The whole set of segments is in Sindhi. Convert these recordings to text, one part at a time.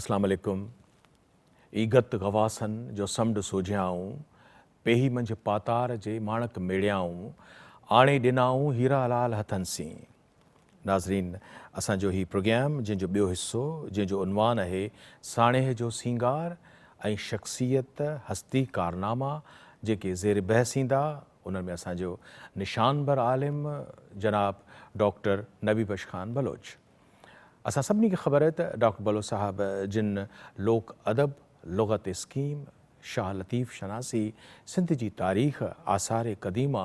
اسلام عليڪم. اي گت غواصن جو سمنڊ سوجهيائون، پيهي منجهه پاتار جي ماڻڪ ميڙيائون، آڻي ڏنائون هيرا لال هٿن سين. ناظرين اسان جو هي پروگرام جنهن جو ٻيو حصو جنهن جو عنوان اهي ساڻيهه جو سينگار ۽ شخصيت هستي ڪارناما جيڪي زير بحث ايندا انهن ۾ اسان جو نشانبر عالم جناب ڊاڪٽر نبي بخش خان بلوچ. اسان سڀني کي خبر آهي ته ڊاڪٽر بلوچ صاحب جن لوڪ ادب، لغت اسڪيم، شاهه لطيف شناسي، سنڌ جي تاريخ، آثار قديمه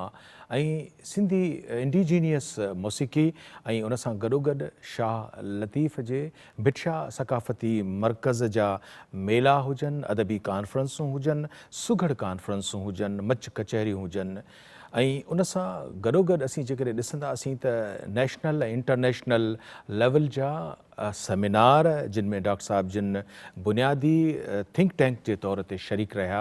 ۽ سنڌي انڊيجينيس موسيقي ۽ ان سان گڏوگڏ شاهه لطيف جي ڀٽ شاهه ثقافتي مرڪز جا ميلا هجن، ادبي ڪانفرنسون هجن، سگهڙ ڪانفرنسون هجن، مچ ڪچهريون هجن ۽ ان سان گڏوگڏ اسين جيڪڏهن ڏسنداسين ته نيشنل ۽ انٽرنيشنل ليول جا سيمينار جن ۾ ڊاڪٽر صاحب جن بنيادي ٿنڪ ٽينڪ جي طور تي شريڪ رهيا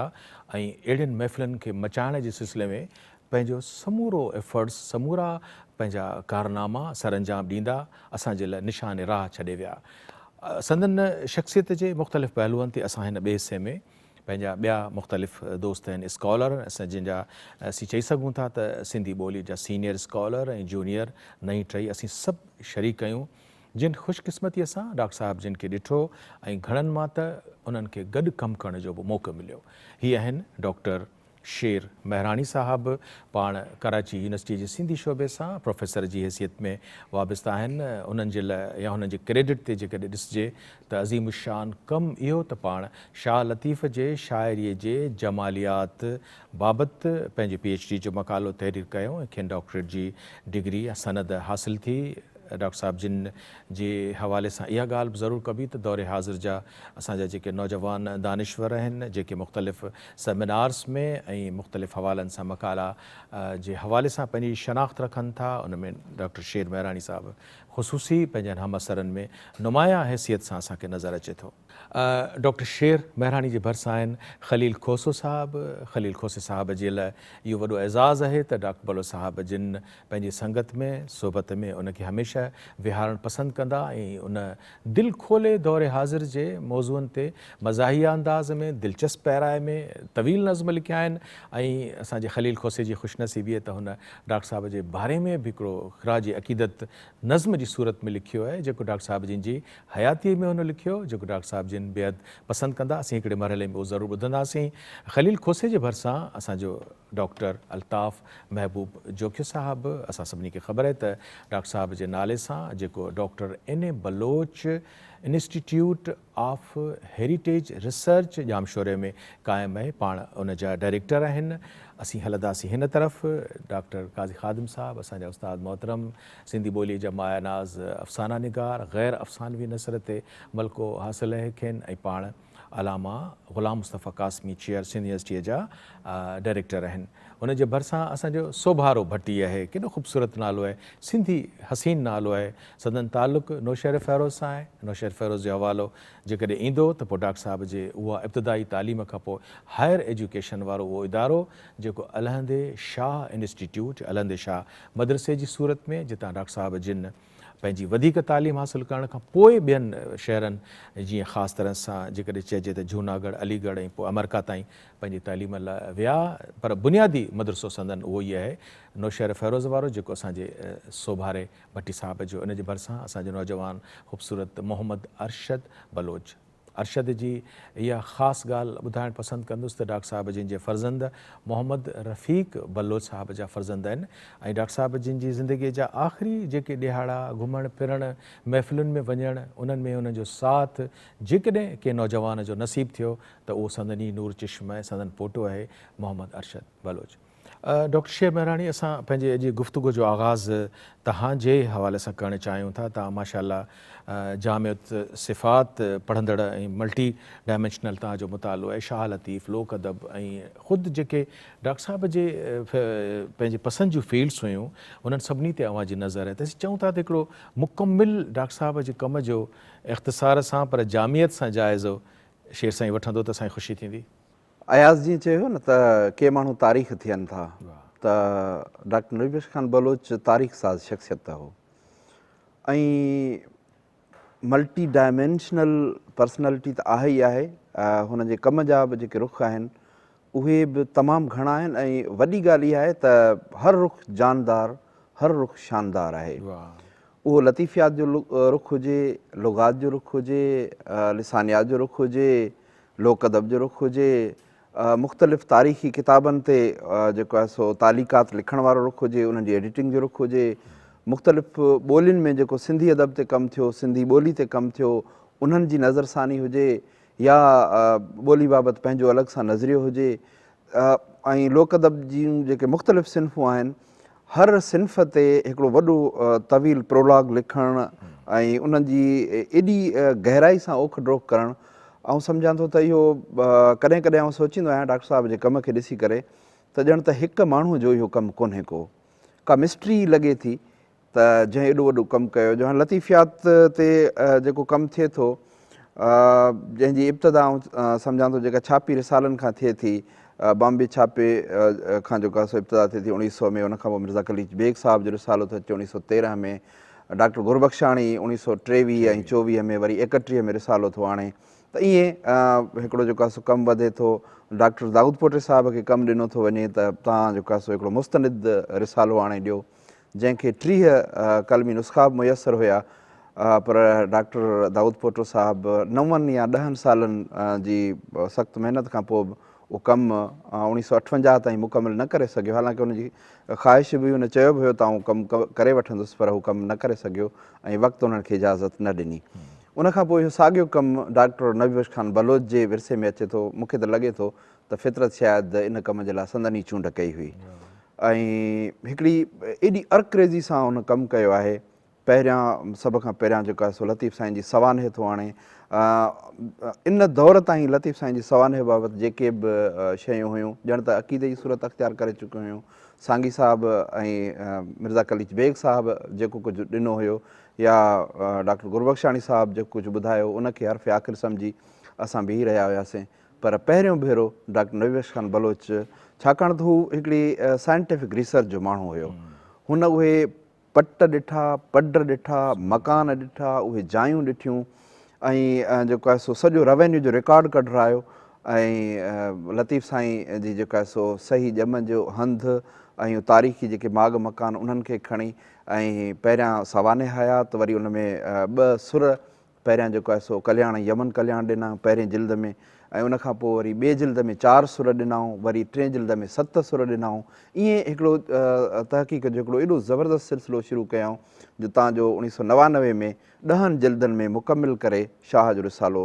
۽ اهڙين محفلن کي مچائڻ جي سلسلي ۾ پنهنجو سمورو ايفرٽس سمورا پنهنجا ڪارناما سرانجام ڏيندا اسان جي لاء نشان راهه ڇڏي ويا. سندن شخصيت جي مختلف پهلوئن تي اسان هن ٻئي حصي ۾ پنهنجا ٻيا مختلف دوست آهن اسڪالر اسان جن جا اسين چئي سگهون ٿا ته سنڌي ٻولي جا سينيئر اسڪالر ۽ جونيئر نئين ٽهي اسين سڀ شريڪ آهيون جن خوش قسمتي سان ڊاڪٽر صاحب جن کي ڏٺو ۽ گهڻن مان ته انهن کي گڏ ڪم ڪرڻ جو به موقعو مليو. هي آهن ڊاڪٽر شير مهراڻي صاحب پاڻ ڪراچي يونيورسٽيء جي سنڌي شعبي سان پروفيسر جي حيثيت ۾ وابسته آهن. انهن جي لاء يا هنن جي ڪريڊٽ تي جيڪڏهن ڏسجي ته عظيم الشان ڪم اهو ته پاڻ شاهه لطيف جي شاعريء جي جماليات بابت پنهنجي پي ايڇ ڊي جو مقالو تحرير ڪيو ۽ کين ڊاڪٽريٽ جي ڊگري يا سند حاصل ٿي. ڊاڪٽر صاحب جن جي حوالي سان اها ڳالهه به ضرور ڪبي ته دور حاضر جا اسان جا جيڪي نوجوان دانشور آهن جيڪي مختلف سيمينارز ۾ ۽ مختلف حوالن سان مقالا جي حوالي سان پنهنجي شناخت رکن ٿا ان ۾ ڊاڪٽر شير مهراڻي صاحب خصوصي پنهنجن همعصرن ۾ نمايان حيثيت سان اسان کي نظر اچي ٿو. ڊاڪٽر شير مهراڻي جي ڀرسان آهن خليل کوسو صاحب، خليل کوسي صاحب جي لاء اهو وڏو اعزاز آهي ته ڊاڪٽر بلوچ صاحب جن پنهنجي سنگت ۾ صحبت ۾ ان کي هميشه ويهارڻ پسند ڪندا ۽ ان دل کولي دور حاضر جي موضوعن تي مزاحيه انداز ۾ دلچسپ پيرائي ۾ طويل نظم لکيا آهن ۽ اسان جي خليل کوسي جي خوش نصيبي ته هن ڊاڪٽر صاحب جي باري ۾ به هڪڙو خراج عقيدت نظم جي صورت ۾ لکيو آهي جيڪو ڊاڪٽر صاحب جن جي حياتيء ۾ هن لکيو جيڪو ڊاڪٽر صاحب جن بيحد پسند ڪندا. اسين هڪڙي مرحلي ۾ اهو ضرور ٻڌنداسين. خليل کوسي جي ڀرسان اسان جو ڊاڪٽر الطاف محبوب جوکيو صاحب، اسان سڀني کي خبر آهي ته ڊاڪٽر صاحب جي نالي سان جيڪو doctor N A Baloch institute of heritage research ڄامشوري ۾ قائم آهي، پاڻ ان جا ڊائريڪٽر آهن. اسين هلنداسين هن طرف ڊاڪٽر قاضي خادم صاحب اسان جا استاد محترم سنڌي ٻوليء جا مايه ناز افسانه نگار، غير افسانوي نثر تي ملڪو حاصل آهي کين ۽ پاڻ علامه غلام مصطفيٰ قاسمي چيئر سنڌ يونيورسٽيء جا ڊائريڪٽر آهن. ان جي ڀرسان اسان جو سوڀارو ڀٽي آهي. ڪيڏو خوبصورت نالو آهي. سنڌي حسين نالو آهي. سندن تعلق نوشهرفيروز سان آهي. نوشهرفيروز جو حوالو جيڪڏهن ايندو ته پوء ڊاڪٽر صاحب جي اها ابتدائي تعليم کان پوء هائير ايجوڪيشن وارو اهو ادارو جيڪو الهندي شاهه انسٽيٽيوٽ، الهندي شاهه مدرسي جي صورت ۾ جتان ڊاڪٽر صاحب جن پنهنجي وڌيڪ تعليم حاصل ڪرڻ کان پوء ٻين شهرن جيئن خاص طرح سان جيڪڏهن چئجي ته جهوناڳڙهه، علي ڳڙهه ۽ پوء آمريڪا تائين پنهنجي تعليم لاء ويا پر بنيادي مدرسو سندن اهو ئي آهي نوشهرفيروز وارو جيڪو اسان جي سوڀاري ڀٽي صاحب جو ان جي ڀرسان اسان جو نوجوان خوبصورت محمد ارشد بلوچ. ارشد جي اها خاص ڳالهه ٻڌائڻ پسند ڪندس ته ڊاڪٽر صاحب جن جي فرزند محمد رفيق بلوچ صاحب جا فرزند آهن ۽ ڊاڪٽر صاحب جن جي زندگيء جا آخري جيڪي ڏهاڙا گهمڻ ڦرڻ محفلن ۾ وڃڻ انهن ۾ انهن جو ساٿ جيڪڏهن ڪنهن نوجوان جو نصيب ٿيو ته اهو سندن ئي نور چشم ۽ سندن پوٽو آهي محمد ارشد بلوچ. ڊاڪٽر شير مهراڻي اسان پنهنجي اڄ جي گفتگو جو آغاز توهان جي حوالي سان ڪرڻ چاهيون ٿا توهان ماشاء الله جامع الصفات پڙهندڙ ۽ ملٽي ڊائمينشنل توهان جو مطالعو آهي شاهه لطيف لوڪ ادب ۽ خود جيڪي ڊاڪٽر صاحب جي پنهنجي پسند جون فيلڊس هيون انهن سڀني تي اوهان جي نظر آهي ته اسين چئون ٿا ته هڪڙو مڪمل ڊاڪٽر صاحب جي ڪم جو اختصار سان پر جامعيت سان جائزو شير سائين وٺندو ته اسان کي خوشي ٿيندي. اياز جيئن چيو نه ته ڪي ماڻهو تاريخ ٿين ٿا ته ڊاڪٽر نبي بخش خان بلوچ تاريخ ساز شخصيت هو ۽ ملٽي ڊائمينشنل پرسنالٽي ته آهي ئي آهي، هن جي ڪم جا به جيڪي رخ آهن اهي به تمام گهڻا آهن ۽ وڏي ڳالهه اها آهي ته هر رخ جاندار، هر رخ شاندار آهي. اهو لطيفيات جو رخ هجي، لغات جو رخ هجي، لسانيات جو رخ هجي، لوڪ ادب جو رخ هجي، مختلف تاريخي ڪتابن تي جيڪو آهي سو تعليقات لکڻ وارو رخ هجي، انهن جي ايڊيٽنگ جو رخ هجي، مختلف ٻولين ۾ جيڪو سنڌي ادب تي ڪم ٿيو، سنڌي ٻولي تي ڪم ٿيو، انهن جي نظرثاني هجي يا ٻولي بابت پنهنجو الڳ سان نظريو هجي ۽ لوڪ ادب جون جيڪي مختلف صنفون آهن، هر صنف تي هڪڙو وڏو طويل پرولاگ لکڻ ۽ انهن جي ايڏي گهرائي سان اوک ڊوک ڪرڻ آئون سمجهان ٿو ته اهو ڪڏهن ڪڏهن آئون سوچيندو آهيان ڊاڪٽر صاحب جي ڪم کي ڏسي ڪري ته ڄڻ ته هڪ ماڻهو جو اهو ڪم ڪونهي ڪو ڪا مسٽري لڳي ٿي ته جنهن ايڏو وڏو ڪم ڪيو جو هاڻي لطيفيات تي جيڪو ڪم ٿئي ٿو جنهن جي ابتدا آئون سمجهان ٿو جيڪا ڇاپي رسالن کان ٿئي ٿي بامبي ڇاپي کان جيڪا سو ابتدا ٿئي ٿي اوڻيهه سو ۾ ان کان پوء مرزا قليچ بيگ صاحب جو رسالو ٿو اچي اوڻيهه سو تيرنهن ۾ ڊاڪٽر گربخشاڻي اوڻيهه سو ٽيويهه ۽ چوويهه ۾ وري ايڪٽيهه ۾ رسالو ٿو آڻي ته ائين هڪڙو جيڪو آهي سو ڪم وڌي ٿو. ڊاڪٽر دائود پوٽي صاحب کي ڪم ڏنو ٿو وڃي ته توهان جيڪو آهي سو هڪڙو مستند رسالو آڻي ڏيو، جنهن کي 30 قلمي نسخا به ميسر هيا، پر ڊاڪٽر دائود پوٽو صاحب نون يا ڏهن سالن جي سخت محنت کان پوء به اهو ڪم اوڻيهه سو اٺونجاهه تائين مڪمل نه ڪري سگهيو، حالانڪه ان جي خواهش به هئي، هن چيو به هيو ته آئون ڪم ڪري وٺندس، پر هو ڪم نه ڪري سگهيو ۽ وقت انهن کي اجازت نه ڏني. ان کان پوء اهو ساڳيو ڪم ڊاڪٽر نبي بخش خان بلوچ جي ورثي ۾ اچي ٿو. مون کي ته لڳي ٿو ته فطرت شايد ان ڪم جي لاء سندن ئي چونڊ ڪئي هئي ۽ هڪڙي ايڏي عرق ريزي سان هن ڪم ڪيو آهي. پهريان سڀ کان پهريان جيڪو آهي سو لطيف سائين جي سوانح ٿو آڻي. ان دور تائين لطيف سائين جي سوانح بابت جيڪي به شيون هيون ڄڻ ته عقيدي جي صورت اختيار ڪري چڪيون هيون. سانگي صاحب ۽ مرزا قليچ بيگ صاحب جيڪو ڪجهه ڏنو هيو يا ڊاڪٽر گربخشاڻي صاحب جيڪو ڪجهه ٻڌايو ان کي حرف آخر سمجهي اسان بيهي رهيا هياسين پر پهريون ڀيرو ڊاڪٽر نبي بخش خان بلوچ ڇاڪاڻ ته هو هڪڙي سائنٽيفڪ ريسرچ جو ماڻهو هيو هن اهي پٽ ڏٺا، پڊ ڏٺا، مڪان ڏٺا، اهي جايون ڏٺيون ۽ جيڪو آهي سو سڄو روينيو جو رڪارڊ ڪڍرايو ۽ لطيف سائين جي جيڪو آهي سو صحيح ڄم جو هنڌ ۽ تاريخي جيڪي ماڳ مڪان انهن کي کڻي ۽ پهريان سوانح حيات وري ان ۾ ٻه سر پهريان جيڪو آهي سو ڪلياڻ ۽ يمن ڪلياڻ ڏنا پهرين جلد ۾ ۽ ان کان پوء وري ٻئي جلد ۾ چار سر ڏنائون وري ٽئين جلد ۾ ست سر ڏنائون ائين هڪڙو تحقيق جو هڪڙو ايڏو زبردست سلسلو شروع ڪيائون جو تان جو اوڻيهه سو 99 ۾ ڏهن جلدن ۾ مڪمل ڪري شاهه جو رسالو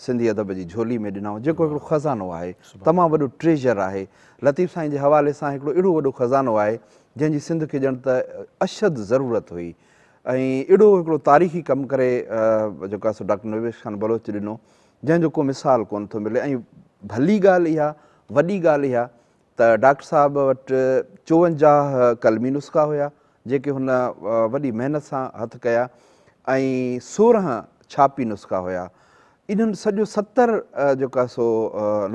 سنڌي ادب جي جهولي ۾ ڏنائون جيڪو هڪڙو خزانو آهي تمام وڏو ٽريجر آهي لطيف سائين جي حوالي سان هڪڙو اهڙو وڏو خزانو آهي جنهن جي سنڌ کي ڄڻ ته اشد ضرورت هئي ۽ اهڙو هڪڙو تاريخي ڪم ڪري جيڪو آهي سو ڊاڪٽر نبي بخش خان بلوچ ڏنو جنهن جو ڪو مثال ڪونه ٿو ملي ۽ ڀلي ڳالهه اها وڏي ڳالهه اها ته ڊاڪٽر صاحب وٽ 54 قلمي نسخا هيا جيڪي هن وڏي محنت سان هٿ ڪيا ۽ 16 ڇاپي نسخا هيا انهن سڄو 70 جيڪو آهي سو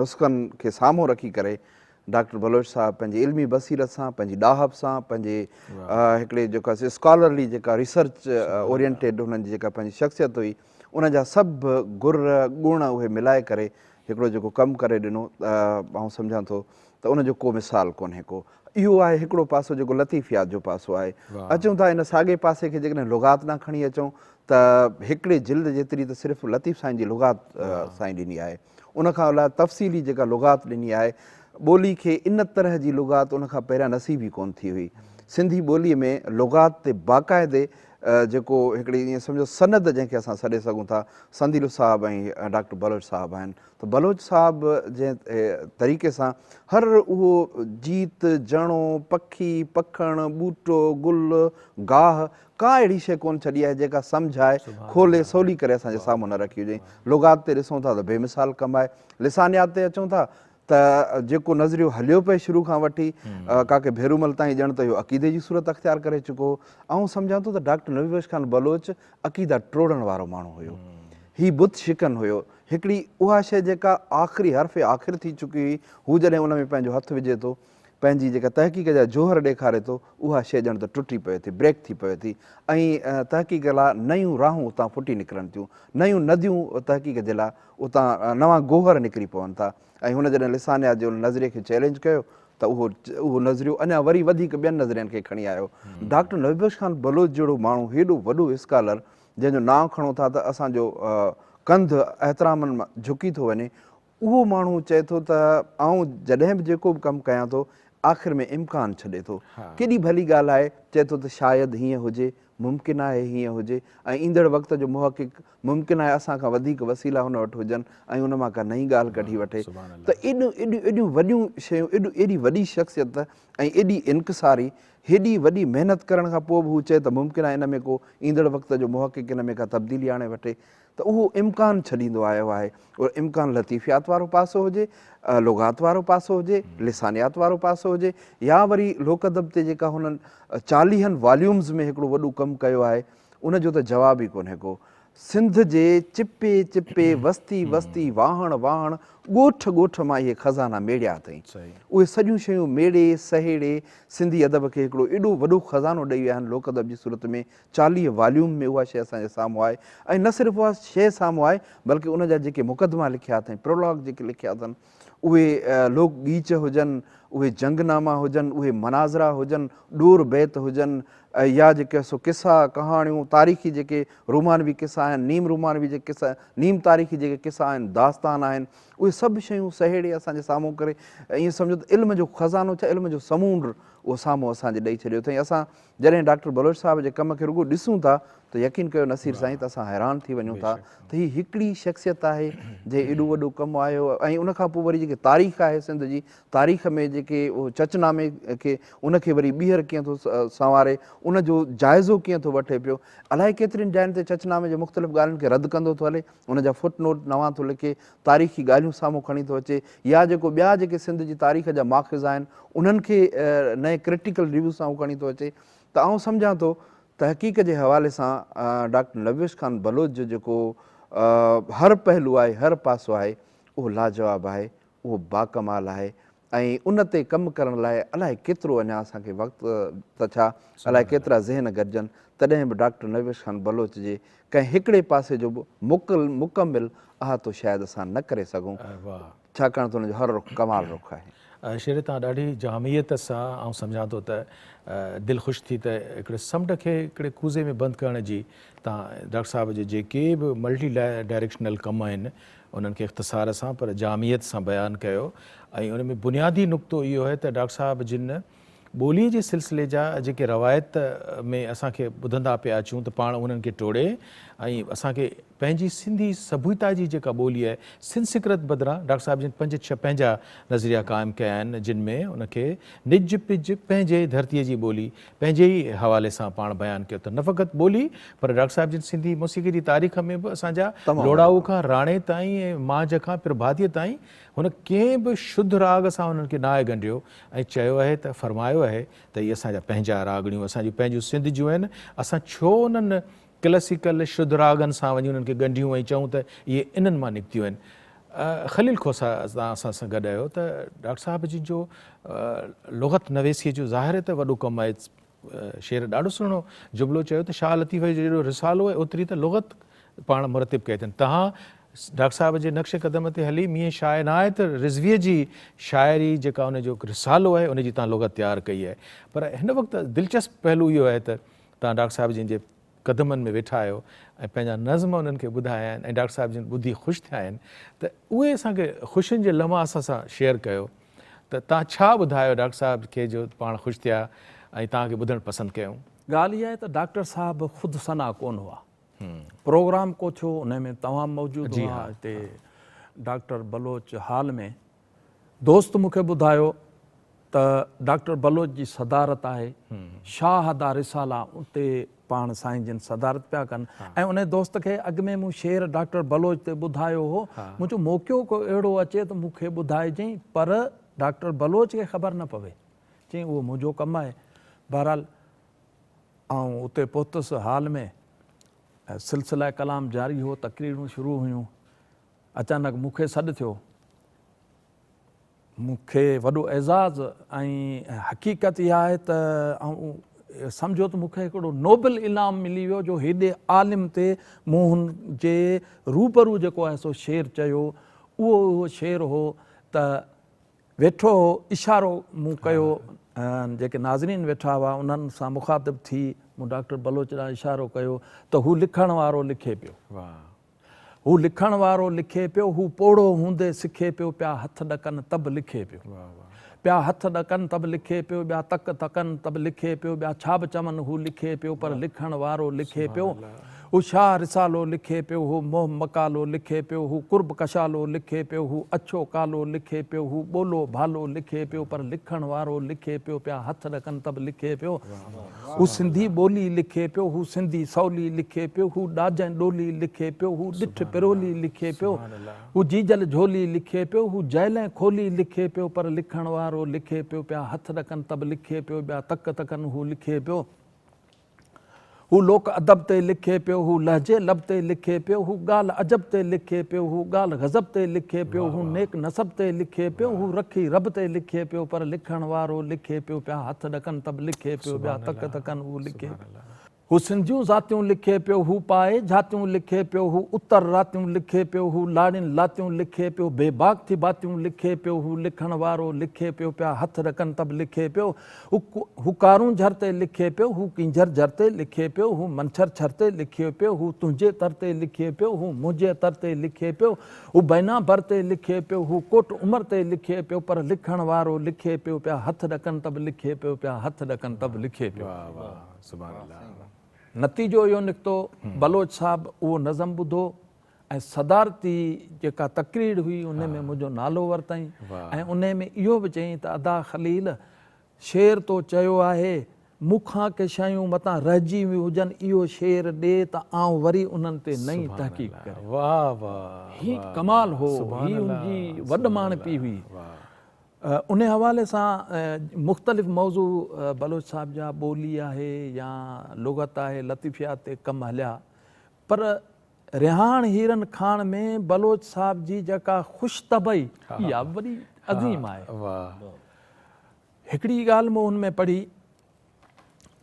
نسخن کي سامهون رکي ڪري ڊاڪٽر بلوچ صاحب پنهنجي علمي بصيرت سان، پنهنجي ڏاهپ سان، پنهنجي هڪڙي جيڪا اسڪالرلي جيڪا ريسرچ اورينٽيڊ هنن جي جيڪا پنهنجي شخصيت هئي ان جا سڀ گر گڻ اهي ملائي ڪري هڪڙو جيڪو ڪم ڪري ڏنو آئون سمجهان ٿو ته ان جو ڪو مثال ڪونهي ڪو. اهو آهي هڪڙو پاسو جيڪو لطيفيات جو پاسو آهي. اچون ٿا ان ساڳئي پاسي کي جيڪڏهن لغات ڏانهن کڻي اچون ته هڪڙي جلد جيتري ته صرف لطيف سائين جي لغات سائين ڏني آهي. ان کان علاوه تفصيلي جيڪا لغات ڏني آهي، ٻولي کي ان طرح جي لغات ان کان پهريان نصيب ئي ڪونه ٿي هئي. سنڌي ٻوليء ۾ لغات تي باقاعدي جيڪو هڪڙي ائين سمجهو سند جنهن کي اسان سڏي سگهون ٿا، سنديلو صاحب ۽ ڊاڪٽر بلوچ صاحب آهن ته بلوچ صاحب جنهن طريقي سان هر اهو جيت، جڻو، پکي، پکڻ، ٻوٽو، گل، گاهه ڪا اهڙي شيء ڪونه ڇڏي آهي جيڪا سمجهائي، کولي، سولي ڪري اسان جي سامهون نه رکي هجئين. لغات تي ڏسون ٿا ته بي مثال ڪم آهي. لسانيات تي اچون ٿا ته جيڪو نظريو هليو پئي شروع کان وٺي ڪاڪي ڀيرومل تائين ڄڻ ته اهو عقيدي جي صورت اختيار ڪري چڪو هو. آئون سمجهان ٿو ته ڊاڪٽر نبي بخش خان بلوچ عقيدا ٽوڙڻ وارو ماڻهو هيو. هي بت شڪن هيو. هڪڙي اها شيء جيڪا آخري حرف آخر ٿي چڪي هئي، هو جڏهن ان ۾ پنهنجو هٿ وجهي ٿو. پنهنجي جيڪا تحقيق جا جوهر ڏيکاري ٿو، اها شيء ڄڻ ته ٽٽي پوي ٿي، بريڪ ٿي پوي ٿي ۽ تحقيق لاء نيون راهون اتان ڦٽي نڪرن ٿيون، نيون نديون تحقيق جي لاء اتان نوان گوهر نڪري پون ٿا ۽ هن جڏهن لسانيات جي ان نظريي کي چئلينج ڪيو ته اهو اهو نظريو اڃا وري وڌيڪ ٻين نظرين کي کڻي آيو. ڊاڪٽر نبي بخش خان بلوچ جهڙو ماڻهو هيڏو وڏو اسڪالر جنهن جو نانء کڻون ٿا ته اسان جو ڪنڌ احترامن مان جهڪي ٿو وڃي، اهو ماڻهو چئي ٿو ته آئون جڏهن به جيڪو به ڪم ڪيان ٿو آخر ۾ امڪان ڇڏي ٿو. ڪيڏي ڀلي ڳالهه آهي، چئي ٿو ته شايد هيئن هجي، ممڪن آهي هيئن هجي ۽ ايندڙ وقت جو محقق ممڪن آهي اسان کان وڌيڪ وسيلا هن وٽ هجن ۽ ان مان ڪا نئين ڳالهه ڪڍي وٺي ته ايڏيون ايڏيون ايڏيون وڏيون شيون ايڏو ايڏي وڏي شخصيت ۽ ايڏي انڪساري هيڏي وڏي محنت ڪرڻ کان پوء به هو چئي ته ممڪن آهي ان ۾ ڪو ايندڙ وقت جو محقق ان ۾ ڪا تبديلي آڻي وٺي ته اهو امڪان ڇڏيندو آيو آهي. اهو امڪان لطيفيات وارو پاسو هجي، لغات وارو پاسو هجي، لسانيات وارو پاسو هجي يا وري لوڪ ادب تي جيڪا هنن چاليهن واليومز ۾ هڪڙو وڏو ڪم ڪيو آهي ان جو ته جواب ئي ڪونهي ڪو. سنڌ جي چپي چپي، وستي وستي، واهڻ واهڻ، ڳوٺ ڳوٺ مان اهي خزانا ميڙيا اٿئين. اهي سڄيون شيون ميڙي سهيڙي سنڌي ادب کي هڪڙو ايڏو وڏو خزانو ڏئي ويا آهن لوڪ ادب جي صورت ۾ 40 واليوم ۾ اها شيء اسان جي سامهون آهي ۽ نه صرف اها شيء سامهون آهي بلڪه ان جا جيڪي مقدما لکيا اٿئين، پرولاگ جيڪي لکيا اٿن، اهي لوڪ ڳيچ هجن، اهي جنگ ناما هجن، اهي مناظرا هجن، ڏور بيت هجن يا جيڪي سو قصا، ڪهاڻيون، تاريخي جيڪي رومانوي قصا آهن، نيم رومانوي جيڪي قصا، نيم تاريخي جيڪي قصا آهن، داستان آهن، اهي سڀ شيون سهيڙي اسان جي سامهون ڪري ائين سمجهو ته علم جو خزانو ڇا علم جو سمونڊ اهو سامهون اسان جي ڏئي ڇڏيو اٿئين. اسان جڏهن ڊاڪٽر بلوچ صاحب جي ڪم کي رڳو ڏسون ٿا ته يقين ڪيو نصير سائين ته اسان حيران ٿي وڃون ٿا ته هي هڪڙي شخصيت آهي جنهن ايڏو وڏو ڪم آيو ۽ ان کان پوء وري جيڪي تاريخ آهي سنڌ جي تاريخ ۾ جيڪي چچ نامي کي ان کي وري ٻيهر ڪيئن ٿو سنواري ان جو جائزو ڪيئن ٿو وٺي پيو الائي ڪيترين جاين تي چچ نامي جي مختلف ڳالهين کي رد ڪندو ٿو هلي ان جا فوٽ نوٽ نوان ٿو لکي، تاريخي ڳالهيون سامهون کڻي ٿو اچي يا جيڪو ٻيا جيڪي سنڌ جي تاريخ جا ماخذ آهن انهن کي نئين ڪرٽيڪل ريويو سان هو کڻي ٿو اچي ته آئون سمجهان ٿو تحقيق جي حوالي سان ڊاڪٽر نبي بخش خان بلوچ جو جيڪو هر پهلو آهي هر پاسو آهي اهو لاجواب آهي اهو باڪمال آهي ۽ ان تي ڪم ڪرڻ لاء الائي ڪيترو اڃا اسان کي وقت ته ڇا الائي ڪيترا ذهن گڏجن تڏهن به ڊاڪٽر نبي بخش خان بلوچ جي ڪنهن هڪڙي پاسي جو به مڪمل احاطو شايد اسان نه ڪري سگهون ڇاڪاڻ ته ان جو هر رخ ڪمال رخ آهي. شير تان ڏاڍي جامعيت سان آئون سمجهان ٿو ته دل خوش ٿي ته هڪڙي سمنڊ کي هڪڙي ڪوزي ۾ بند ڪرڻ جي تان ڊاڪٽر صاحب جي جيڪي به ملٽي ڊائريڪشنل ڪم آهن انهن کي اختصار سان پر جامعيت سان بيان ڪيو ۽ ان ۾ بنيادي نقطو اهو آهي ته ڊاڪٽر صاحب جن ٻوليء جي سلسلي جا جيڪي روايت ۾ اسان کي ٻڌندا پيا اچون ته پاڻ انهن کي ٽوڙي ۽ اسان کي پنهنجي سنڌي سڀيتا جي جيڪا ٻولي آهي سنسڪرت بدران ڊاڪٽر صاحب جن پنج ڇهه پنهنجا نظريا قائم ڪيا آهن جن ۾ ان کي نج پج پنهنجي ڌرتيء جي ٻولي پنهنجي ئي حوالي سان پاڻ بيان ڪيو ته نه فقط ٻولي پر ڊاڪٽر صاحب جن سنڌي موسيقي جي تاريخ ۾ به اسان جا لوڙائو کان راڻي تائين ۽ مانجهه کان پرڀاتيء تائين هن ڪنهن به شڌ راڳ سان انهن کي ناهي ڳنڍيو ۽ چيو آهي ته فرمايو آهي ته اهي اسان جا پنهنجا راڳڻيون اسان جون پنهنجون سنڌ جون آهن اسان ڇو انهن ڪلاسيڪل شڌ راڳن سان وڃي انهن کي ڳنڍيون ۽ چئون ته اهي انهن مان نڪتيون آهن. خليل کوسا توهان اسان سان گڏ آهيو ته ڊاڪٽر صاحب جن جو لغت نويسيء جو ظاهر ته وڏو ڪم آهي. شعر ڏاڍو سهڻو جملو چيو ته شاهه لطيف جو جيڏو رسالو آهي اوتري ته لغت پاڻ مرتب ڪئي اٿن. توهان ڊاڪٽر صاحب جي نقش قدم تي هلي ميين شاهه عنايت رضويء جي شاعري جيڪا ان جو رسالو آهي ان جي توهان لغت تيار ڪئي آهي. پر هن وقت دلچسپ پهلو اهو آهي ته توهان ڊاڪٽر صاحب جن جي قدمن ۾ ويٺا آهيو ۽ پنهنجا نظم انهن کي ٻڌايا آهن ۽ ڊاڪٽر صاحب جن ٻڌي خوش ٿيا آهن ته اهي اسان کي خوشين جي لمحا اسان سان شيئر ڪيو ته توهان ڇا ٻڌايو ڊاڪٽر صاحب کي جو پاڻ خوش ٿيا ۽ توهان کي ٻڌڻ پسند ڪيائون. ڳالهه اها آهي ته ڊاڪٽر صاحب خود ثنا ڪونه هئا. پروگرام ڪو ٿيو انهي ۾ توهان به موجود هئا هتي ڊاڪٽر بلوچ هال ۾ دوست مون کي ٻڌايو ته ڊاڪٽر بلوچ جي صدارت آهي، شاهه دا رسالا اتي پاڻ سائين جن صدارت پيا ڪن ۽ انهي دوست کي اڳ ۾ مون شعر ڊاڪٽر بلوچ تي ٻڌايو هو، مون چيو موقعو ڪو اهڙو اچي ته مون کي ٻڌائجئين پر ڊاڪٽر بلوچ کي خبر نه پوي. چيائين اهو منهنجو ڪم آهي. بهرحال آئون اتي پهتس هال ۾ سلسله ڪلام جاري هو، تقريرون شروع هيون. اچانڪ مون کي سڏ ٿيو. مون کي وڏو اعزاز ۽ حقيقت اها آهي ته آئون سمجهو ته مون کي هڪڙو نوبل انعام ملي ويو جو هيڏي عالم تي مون هن جي روبرو جيڪو آهي سو شعر چيو. اهو اهو شعر هو ته ويٺو هو، اشارو مون ڪيو، جيڪي ناظرين ويٺا هئا انهن سان مخاطب ٿي مون ڊاڪٽر بلوچ ڏانهن اشارو ڪيو ته هو لکڻ وارو لکي پيو. هو لکڻ وارو لکي پيو، هو پوڙهو هوندي سکي پيو، پيا هٿ ڏڪن ته به لکي پيو. پيا هٿ ڏڪن ته به لکي پيو، ٻيا تڪ تڪن ته به لکي پيو، ٻيا ڇا به چون هو لکي پيو، پر لکڻ وارو لکي پيو. هو شاهه رسالو لکي پيو، هو منهن مقالو لکي پيو، هو قرب ڪشالو لکي پيو، هو اڇو ڪالو لکي پيو، هو ٻولو ڀالو لکي پيو، پر لکڻ وارو لکي پيو، پيا هٿ ڏڪن ته به لکي پيو. هو سنڌي ٻولي لکي پيو، هو سنڌي سولي لکي پيو، هو ڏاج ۽ ڏولي لکي پيو، هو ڏٺ پرولي لکي پيو، هو جيجل جهولي لکي پيو، هو جيل ۽ کولي لکي پيو، پر لکڻ وارو لکي پيو، پيا هٿ ڏڪن ته به لکي پيو، ٻيا تڪ تڪن هو لکي پيو. هو لوڪ ادب تي لکي پيو، هو لهجي لب تي لکي پيو، هو ڳالهه عجب تي لکي پيو، هو ڳالهه غضب تي لکي پيو، هو نيڪ نسب تي لکي پيو، هو رکي رب تي لکي پيو، پر لکڻ وارو لکي پيو، پيا هٿ ڏڪن ته به لکي پيو، ٻيا تڪ تڪن هو لکي پيو. هو سنڌيون ذاتيون لکي پيو، هو پائي جھاتيون لکي پيو، هو اتر راتيون لکي پيو، هو لاڙين لاتيون لکي پيو، بيباڪ ٿي باتيون لکي پيو، هو لکڻ وارو لکي پيو، پيا هٿ ڏڪن ته به لکي پيو، هو ڪارونجهر تي لکي پيو، هو ڪينجهر جھر تي لکي پيو، هو منڇر ڇر تي لکي پيو، هو تنهنجي تر تي لکي پيو، هو منهنجي تر تي لکي پيو، هو بينا بر تي لکي پيو، هو ڪوٽ عمر تي لکي پيو، پر لکڻ وارو لکي پيو، پيا هٿ ڏڪن ته به لکي پيو، پيا هٿ ڏڪن ته به لکي پيو. نتيجو اهو نڪتو، بلوچ صاحب اهو نظم ٻڌو ۽ صدارتي جيڪا تقرير هئي ان ۾ منهنجو نالو ورتائين ۽ انهي ۾ اهو به چيائين ته ادا خليل شعر تو چيو آهي مون کان ڪي شيون متان رهجي ويون هجن اهو شعر ڏي ته آئون وري انهن تي نئين تحقيق ڪريان. هي ڪمال هو هي ان جي وڏ ماڻهپي هئي. انهي حوالي سان مختلف موضوع بلوچ صاحب جا ٻولي آهي يا لغت آهي لطيفيات تي ڪم هليا پر رهاڻ هيرن کاڻ ۾ بلوچ صاحب جي جيڪا خوش طبعي اها به وڏي عظيم آهي. هڪڙي ڳالهه مون ان ۾ پڙهي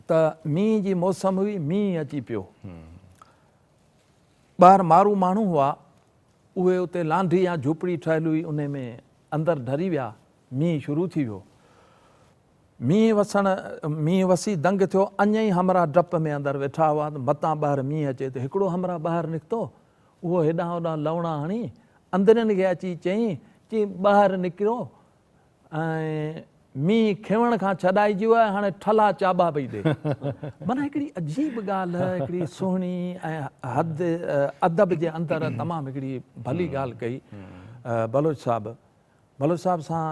ته مينهن جي موسم هئي، مينهن اچي پيو. ٻاهر مارو ماڻهو هئا، اهي اتي لانڍي يا جهوپڙي ٺهيل هئي، انهي ۾ اندر ڍري ويا، مينهن شروع ٿي ويو. مينهن وسڻ، مينهن وسي دنگ ٿيو، اڃ ئي همراهه ڊپ ۾ اندر ويٺا هئا ته متان ٻاهر مينهن اچي ته هڪڙو همراهه ٻاهر نڪتو، اهو هيڏانهن هوڏانهن لئوڻا هڻي اندرين کي اچي چيائين، چي ٻاهر نڪرو ۽ مينهن کيوڻ کان ڇڏائجي ويو آهي، هاڻي ٺلها چاٻا پئي ڏي. معنيٰ هڪڙي عجيب ڳالهه، هڪڙي سهڻي ۽ حد ادب جي اندر تمام هڪڙي ڀلي ڳالهه ڪئي بلوچ صاحب. بلوچ صاحب سان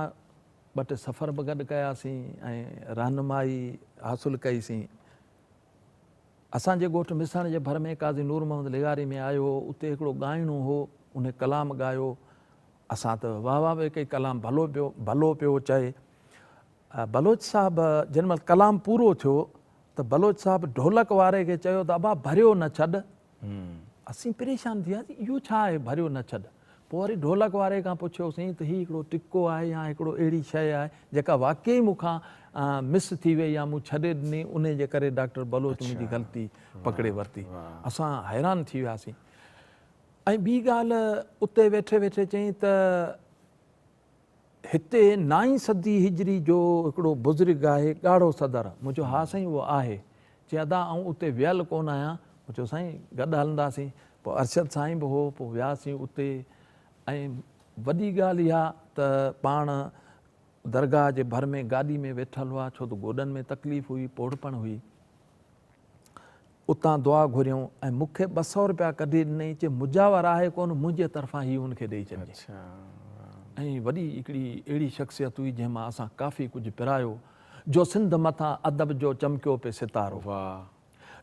ٻه ٽي سفر به گڏ ڪياسين ۽ رهنمائي حاصل ڪئي سين. اسان جي ڳوٺ مسڻ جي ڀر ۾ قاضي نور محمد لغاري ۾ آيو هو، اتي هڪڙو ڳائڻو هو، انهي ڪلام ڳايو، اسان ته واهه واهه پئي ڪئي، ڪلام ڀلو پيو ڀلو پيو چئي. بلوچ صاحب جنهن مهل ڪلام پورو ٿيو ته بلوچ صاحب ڍولڪ واري کي چيو ته ابا ڀريو نه ڇڏ. اسين پريشان ٿي وياسين اهو ڇا آهي ڀريو نه ڇڏ. پوء وري ڍولڪ واري کان پڇيوسين ته هي هڪڙو ٽڪو آهي يا هڪڙو اهڙي شيء آهي جيڪا واقعي مون کان مس ٿي وئي يا مون ڇڏي ڏني انهي جي ڪري ڊاڪٽر بلوچ منهنجي غلطي پڪڙي ورتي. اسان حيران ٿي وياسين. ۽ ٻي ڳالهه اتي ويٺي ويٺي چيائين ته هتي نائين صدي هجري جو هڪڙو بزرگ آهي ڳاڙهو صدر. مون چيو ها سائين اهو آهي. چي ادا آئون اتي ويل ڪونه آهيان. مون چيو سائين گڏ هلنداسين. پوء ارشد سائين به هو پوء وياسين اتي ۽ وڏي ڳالهه اها ته پاڻ درگاهه جي ڀر ۾ گاڏي ۾ ويٺل هئا ڇو ته گوڏن ۾ تڪليف هئي پوڙهپڻ هئي. اتان دعا گهريائون ۽ مون کي 200 رپيا ڪڍي ڏنائين، چي مجاور آهي ڪونه، منهنجي طرفان هي هن کي ڏيئي ڇڏجي. ۽ وڏي هڪڙي اهڙي شخصيت هئي جنهن مان اسان ڪافي ڪجهه پرايو، جو سنڌ مٿان ادب جو چمڪيو پئي ستارو.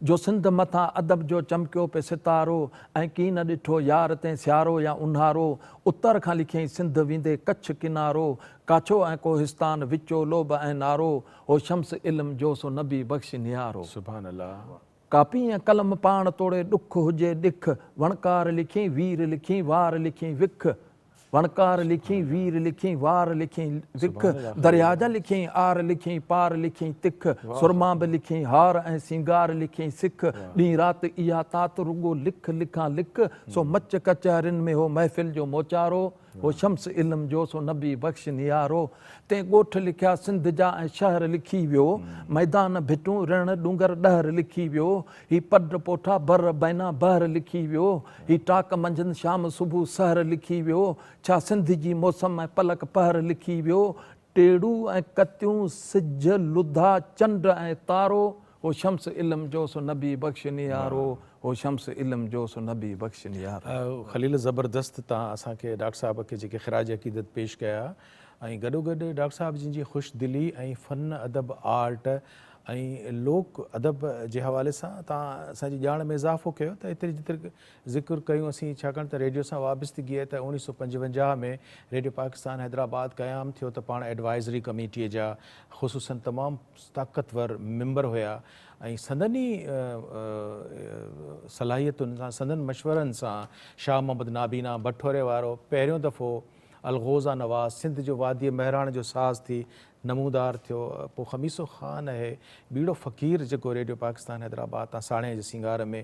جو سنڌ مٿان ادب جو چمڪيو پئي ستارو ۽ ڪين نه ڏٺو يار تنهن سيارو يا اونهارو، اتر کان لکيائين سنڌ ويندي ڪڇ ڪنارو، ڪاڇو ۽ ڪوهستان وچولو به ۽ نارو، هو شمس علم جو سو نبي بخش نيارو. سبحان الله. ڪاپي ۽ قلم پاڻ توڙي ڏک هجي ڏک، وڻڪار لکين وير لکين وار لکين وک. وڻڪار لکين، وير لکين، وار لکين وک، درياء جا لکين، آر لکين، پار لکين تک، سرما به لکين، هار ۽ سينگار لکين سک، ڏينهن رات اها تات رڳو لک لکان لک، سو مچ ڪچهرين ۾ هو محفل جو موچارو، هو شمس علم جو سو نبي بخش نيارو، تنهن ڳوٺ لکيا سنڌ جا ۽ شهر لکي ويو، ميدان ڀٽون رڻ ڏونگر ڏهر لکي ويو، هي پڊ پوٺا بر بينا بحر لکي ويو، هي ٽاڪ منجهند شام صبح سحر لکي ويو، ڇا سنڌ جي موسم ۽ پلڪ پهر لکي ويو، ٽيڙو ۽ ڪتيون سج لڌا چنڊ ۽ تارو، هو شمس علم جو سو نبي بخش نيارو، هو شمس علم جو سو نبي بخش نيارو. خليل زبردست تان اسان کي ڊاڪٽر صاحب کي جيڪي خراج عقيدت پيش ڪيا ۽ گڏوگڏ ڊاڪٽر صاحب جن جي خوش دلي ۽ فن ادب آرٽ ۽ لوڪ ادب جي حوالي سان تان اسان جي ڄاڻ ۾ اضافو ڪيو ته ايتري جيتري ذڪر ڪيون اسين ڇاڪاڻ ته ريڊيو سان وابستگي آهي ته 1955 ۾ ريڊيو پاڪستان حيدرآباد قيام ٿيو ته پاڻ ايڊوائزري ڪميٽيء جا خصوصن تمام طاقتور ميمبر هيا ۽ سندن ئي صلاحيتن سان سندن مشورن سان شاهه محمد نابينا بٺوري وارو پهريون دفعو الغوزه نواز سنڌ جو واديء مهراڻ جو ساز ٿي نمودار ٿيو. پوء خميسو خان اهي ٻيڙو فقير جيڪو ريڊيو پاڪستان حيدرآباد تان ساڻيهه جي سينگار ۾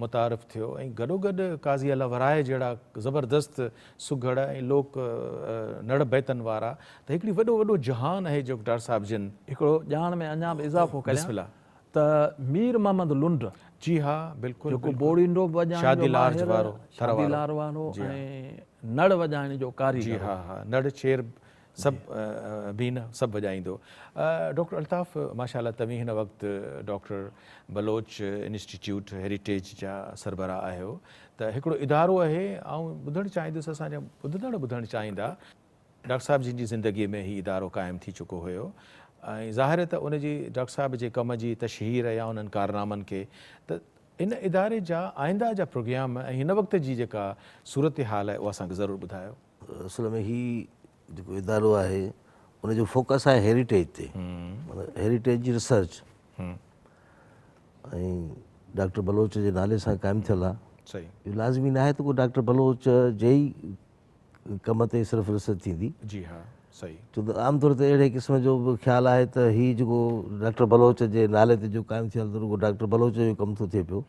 متعارف ٿيو ۽ گڏوگڏ قاضي الله ورائي جهڙا زبردست سگهڙ ۽ لوڪ نڙ بيتن وارا ته هڪڙي وڏو وڏو جهان اهي جو ڊاڪٽر صاحب جن هڪڙو ڄاڻ ۾ اڃا به اضافو ڪريان بسم الله. ته مير محمد لنڊ جي ها بلڪل جيڪو بوڙينڊو به وڄائڻ جو شادي لارج ماهر وارو ٿر شادي وارو لار وارو جي ها ۽ نڙ وڄائڻ جو جي ڪاريگر ها هو. ها نڙ ڇير سڀ بين سڀ وڄائيندو. ڊاڪٽر الطاف ماشاء الله توهين هن وقت ڊاڪٽر بلوچ انسٽيٽيوٽ هيريٽيج جا سربراهه آهيو ته هڪڙو ادارو اهي آئون ٻڌڻ چاهيندس اسان جا ٻڌندڙ ٻڌڻ چاهيندا ڊاڪٽر صاحب جن جي زندگي ۾ هي ادارو قائم ٿي چڪو هيو ۽ ظاهر ته ان جي ڊاڪٽر صاحب جي ڪم جي تشهير يا انهن ڪارنامن کي ته ان اداري جا آئنده جا پروگرام ۽ هن وقت جي جيڪا صورتحال آهي اها اسان کي ضرور ٻڌايو. اصل ۾ هي جيڪو ادارو آهي ان جو فوڪس آهي هيريٽيج تي معنيٰ هيريٽيج جي ريسرچ ۽ ڊاڪٽر بلوچ جي نالي سان قائم ٿيل آهي. اهو لازمي ناهي ته ڪو ڊاڪٽر بلوچ جي ئي ڪم تي صرف ريسرچ ٿيندي. جي ها صحيح. ڇو ته عام طور تي اهڙي قسم جو به خيال آهي ته هي جيڪو ڊاڪٽر بلوچ جي نالي تي جو قائم ٿيل ته رڳو ڊاڪٽر بلوچ جو ڪم ٿو ٿئي پيو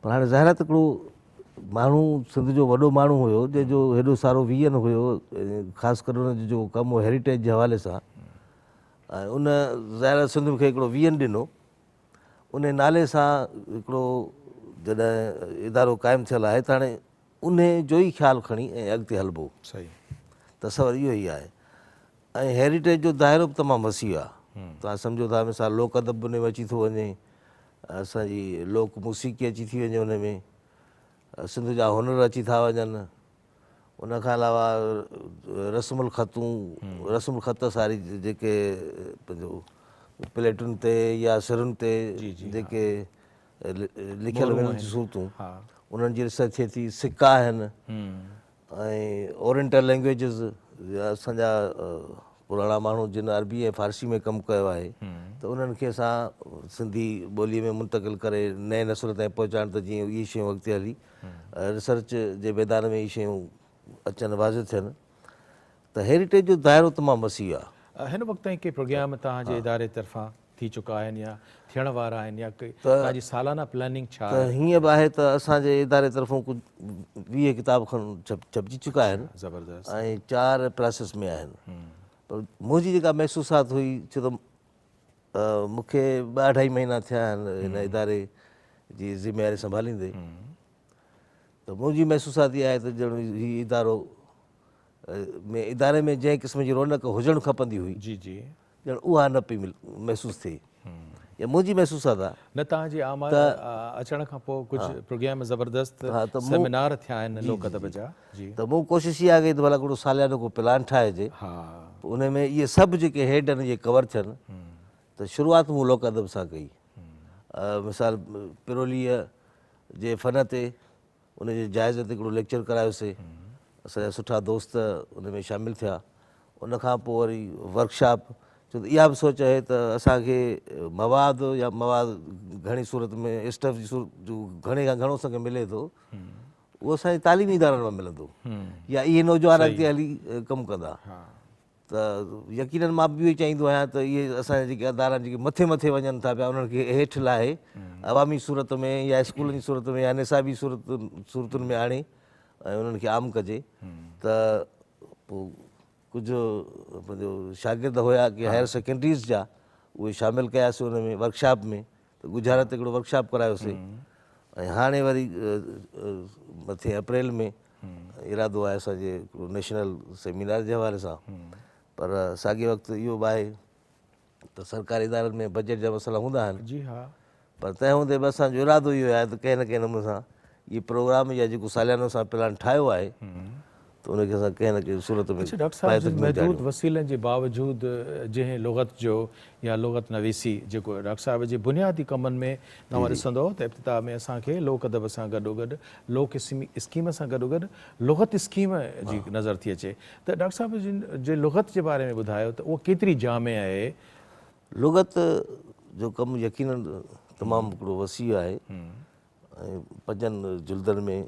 پر هاڻي ظاهر آهي ته هڪڙو ماڻهو سنڌ جو وڏو ماڻهو هيو جنهن جو هيڏو سارو ويزن هيو خاص ڪري ان جو جيڪو ڪم هو هيريٽيج جي حوالي سان ۽ ان ظاهر آهي سنڌ کي هڪڙو ويزن ڏنو ان نالي سان هڪڙو جڏهن ادارو قائم ٿيل آهي ته هاڻي انهيء جو ئي خيال کڻي ۽ اڳتي هلبو. صحيح. تصور اهو ئي آهي ۽ هيريٽيج جو دائرو به تمام وسيع آهي. توهان سمجهو ٿا مثال لوڪ ادب به ان ۾ اچي ٿو وڃي، اسان جي لوڪ موسيقي اچي ٿي وڃي ان ۾، سنڌ جا هنر اچي ٿا وڃن، ان کان علاوه رسم الخطون، رسم الخط ساري جيڪي پنهنجو پليٽن تي يا سرن تي جيڪي لکيل وڃن ٿيون صورتون انهن جي ريسرچ ٿئي ٿي، سڪا آهن ۽ اورينٽل لينگويجز اسان جا پراڻا ماڻهو جن عربي ۽ فارسي ۾ ڪم ڪيو آهي ته انهن کي اسان سنڌي ٻولي ۾ منتقل ڪري نئين نسل تائين پهچائڻ ته جيئن اهي شيون اڳتي هلي ريسرچ جي ميدان ۾ اهي شيون اچن واضح ٿين ته هيريٽيج جو دائرو تمام وسيع آهي. هن وقت تائين ڪي پروگرام توهان جي اداري طرفان ٿي چڪا آهن يا ٿيڻ وارا آهن يا توهان جي سالانه پلاننگ ڇا آهي؟ ته هيئن به آهي ته اسان جي اداري طرفون ڪجهه 20 ڪتاب کن ڇپجي چڪا آهن زبردست ۽ 4 پراسيس ۾ آهن پر منهنجي جيڪا محسوسات هئي ڇو ته مون کي ٻه اڍائي مهينا ٿيا آهن هن اداري جي ذميواري سنڀاليندي ته منهنجي محسوسات اها آهي ته ڄڻ هي ادارو ۾ اداري ۾ جنهن قسم جي رونق هجڻ کپندي هئي جي جي ڄڻ اها نه پئي محسوس ٿئي يا منهنجي محسوسات آ. نه توهان جي آمد اچڻ کان پوء ڪجهه پروگرام زبردست سيمينار ٿيا آهن لوڪ ادب جا جي. ته مون ڪوشش اها ڪئي ته ڀلا هڪڙو ساليانو ڪو پلان ٺاهجي پوء ان ۾ اهي سڀ جيڪي هيڊ آهن اهي ڪور ٿين ته شروعات مون لوڪ ادب سان ڪئي مثال پروليء جي فن تي ان جي جائزي تي هڪڙو ليڪچر ڪرايوسي اسان جا سٺا دوست ان ۾ شامل ٿيا ان کان پوء وري ورڪشاپ ڇو ته اها به سوچ آهي ته اسان کي مواد يا مواد گهڻي صورت ۾ اسٽف جي صورت جو گهڻي کان گهڻو اسان کي ملي ٿو اهو اسان جي تعليمي ادارن مان ملندو يا اهي نوجوان اڳتي هلي ڪم ڪندا ته يقينن مان به اهو ئي چاهيندو آهيان ته اهي اسان جا جيڪي ادارا جيڪي مٿي مٿي وڃن ٿا پيا انهن کي هيٺ لاهي عوامي صورت ۾ يا اسڪولن جي صورت ۾ يا نصابي صورت صورتن ۾ آڻي ۽ انهن کي عام ڪجي ته پوء ڪجهه پنهنجو شاگرد هيا ڪي هائر سيڪنڊريز جا اهي شامل ڪياسي ان ۾ ورڪشاپ ۾ ته ڳجهارت هڪڙو ورڪشاپ ڪرايوسي ۽ هاڻي وري مٿي اپريل ۾ ارادو آهي اسان جي هڪڙو نيشنل سيمينار جي حوالي سان پر ساڳي وقت اهو به آهي ته سرڪاري ادارن ۾ بجيٽ جا مسئلا هوندا آهن جي ها پر تنهن هوندي به اسان جو ارادو اهو آهي ته ڪنهن نه ڪنهن نموني سان اهي پروگرام يا جيڪو ساليانو اسان پلان ٺاهيو آهي ته ان کي اسان ڪنهن نه ڪنهن صورت ۾ اڇا ڊاڪٽر صاحب جن محدود وسيلن جي باوجود جنهن لغت جو يا لغت نويسي جيڪو ڊاڪٽر صاحب جي بنيادي ڪمن ۾ توهان ڏسندؤ ته ابتدا ۾ اسان کي لوڪ ادب سان گڏوگڏ لوڪ اسڪيم سان گڏوگڏ لغت اسڪيم جي نظر ٿي اچي ته ڊاڪٽر صاحب جن جي لغت جي باري ۾ ٻڌايو ته اها ڪيتري جامع آهي؟ لغت جو ڪم يقينن تمام هڪڙو وسيع آهي ۽ پنجن جلدن ۾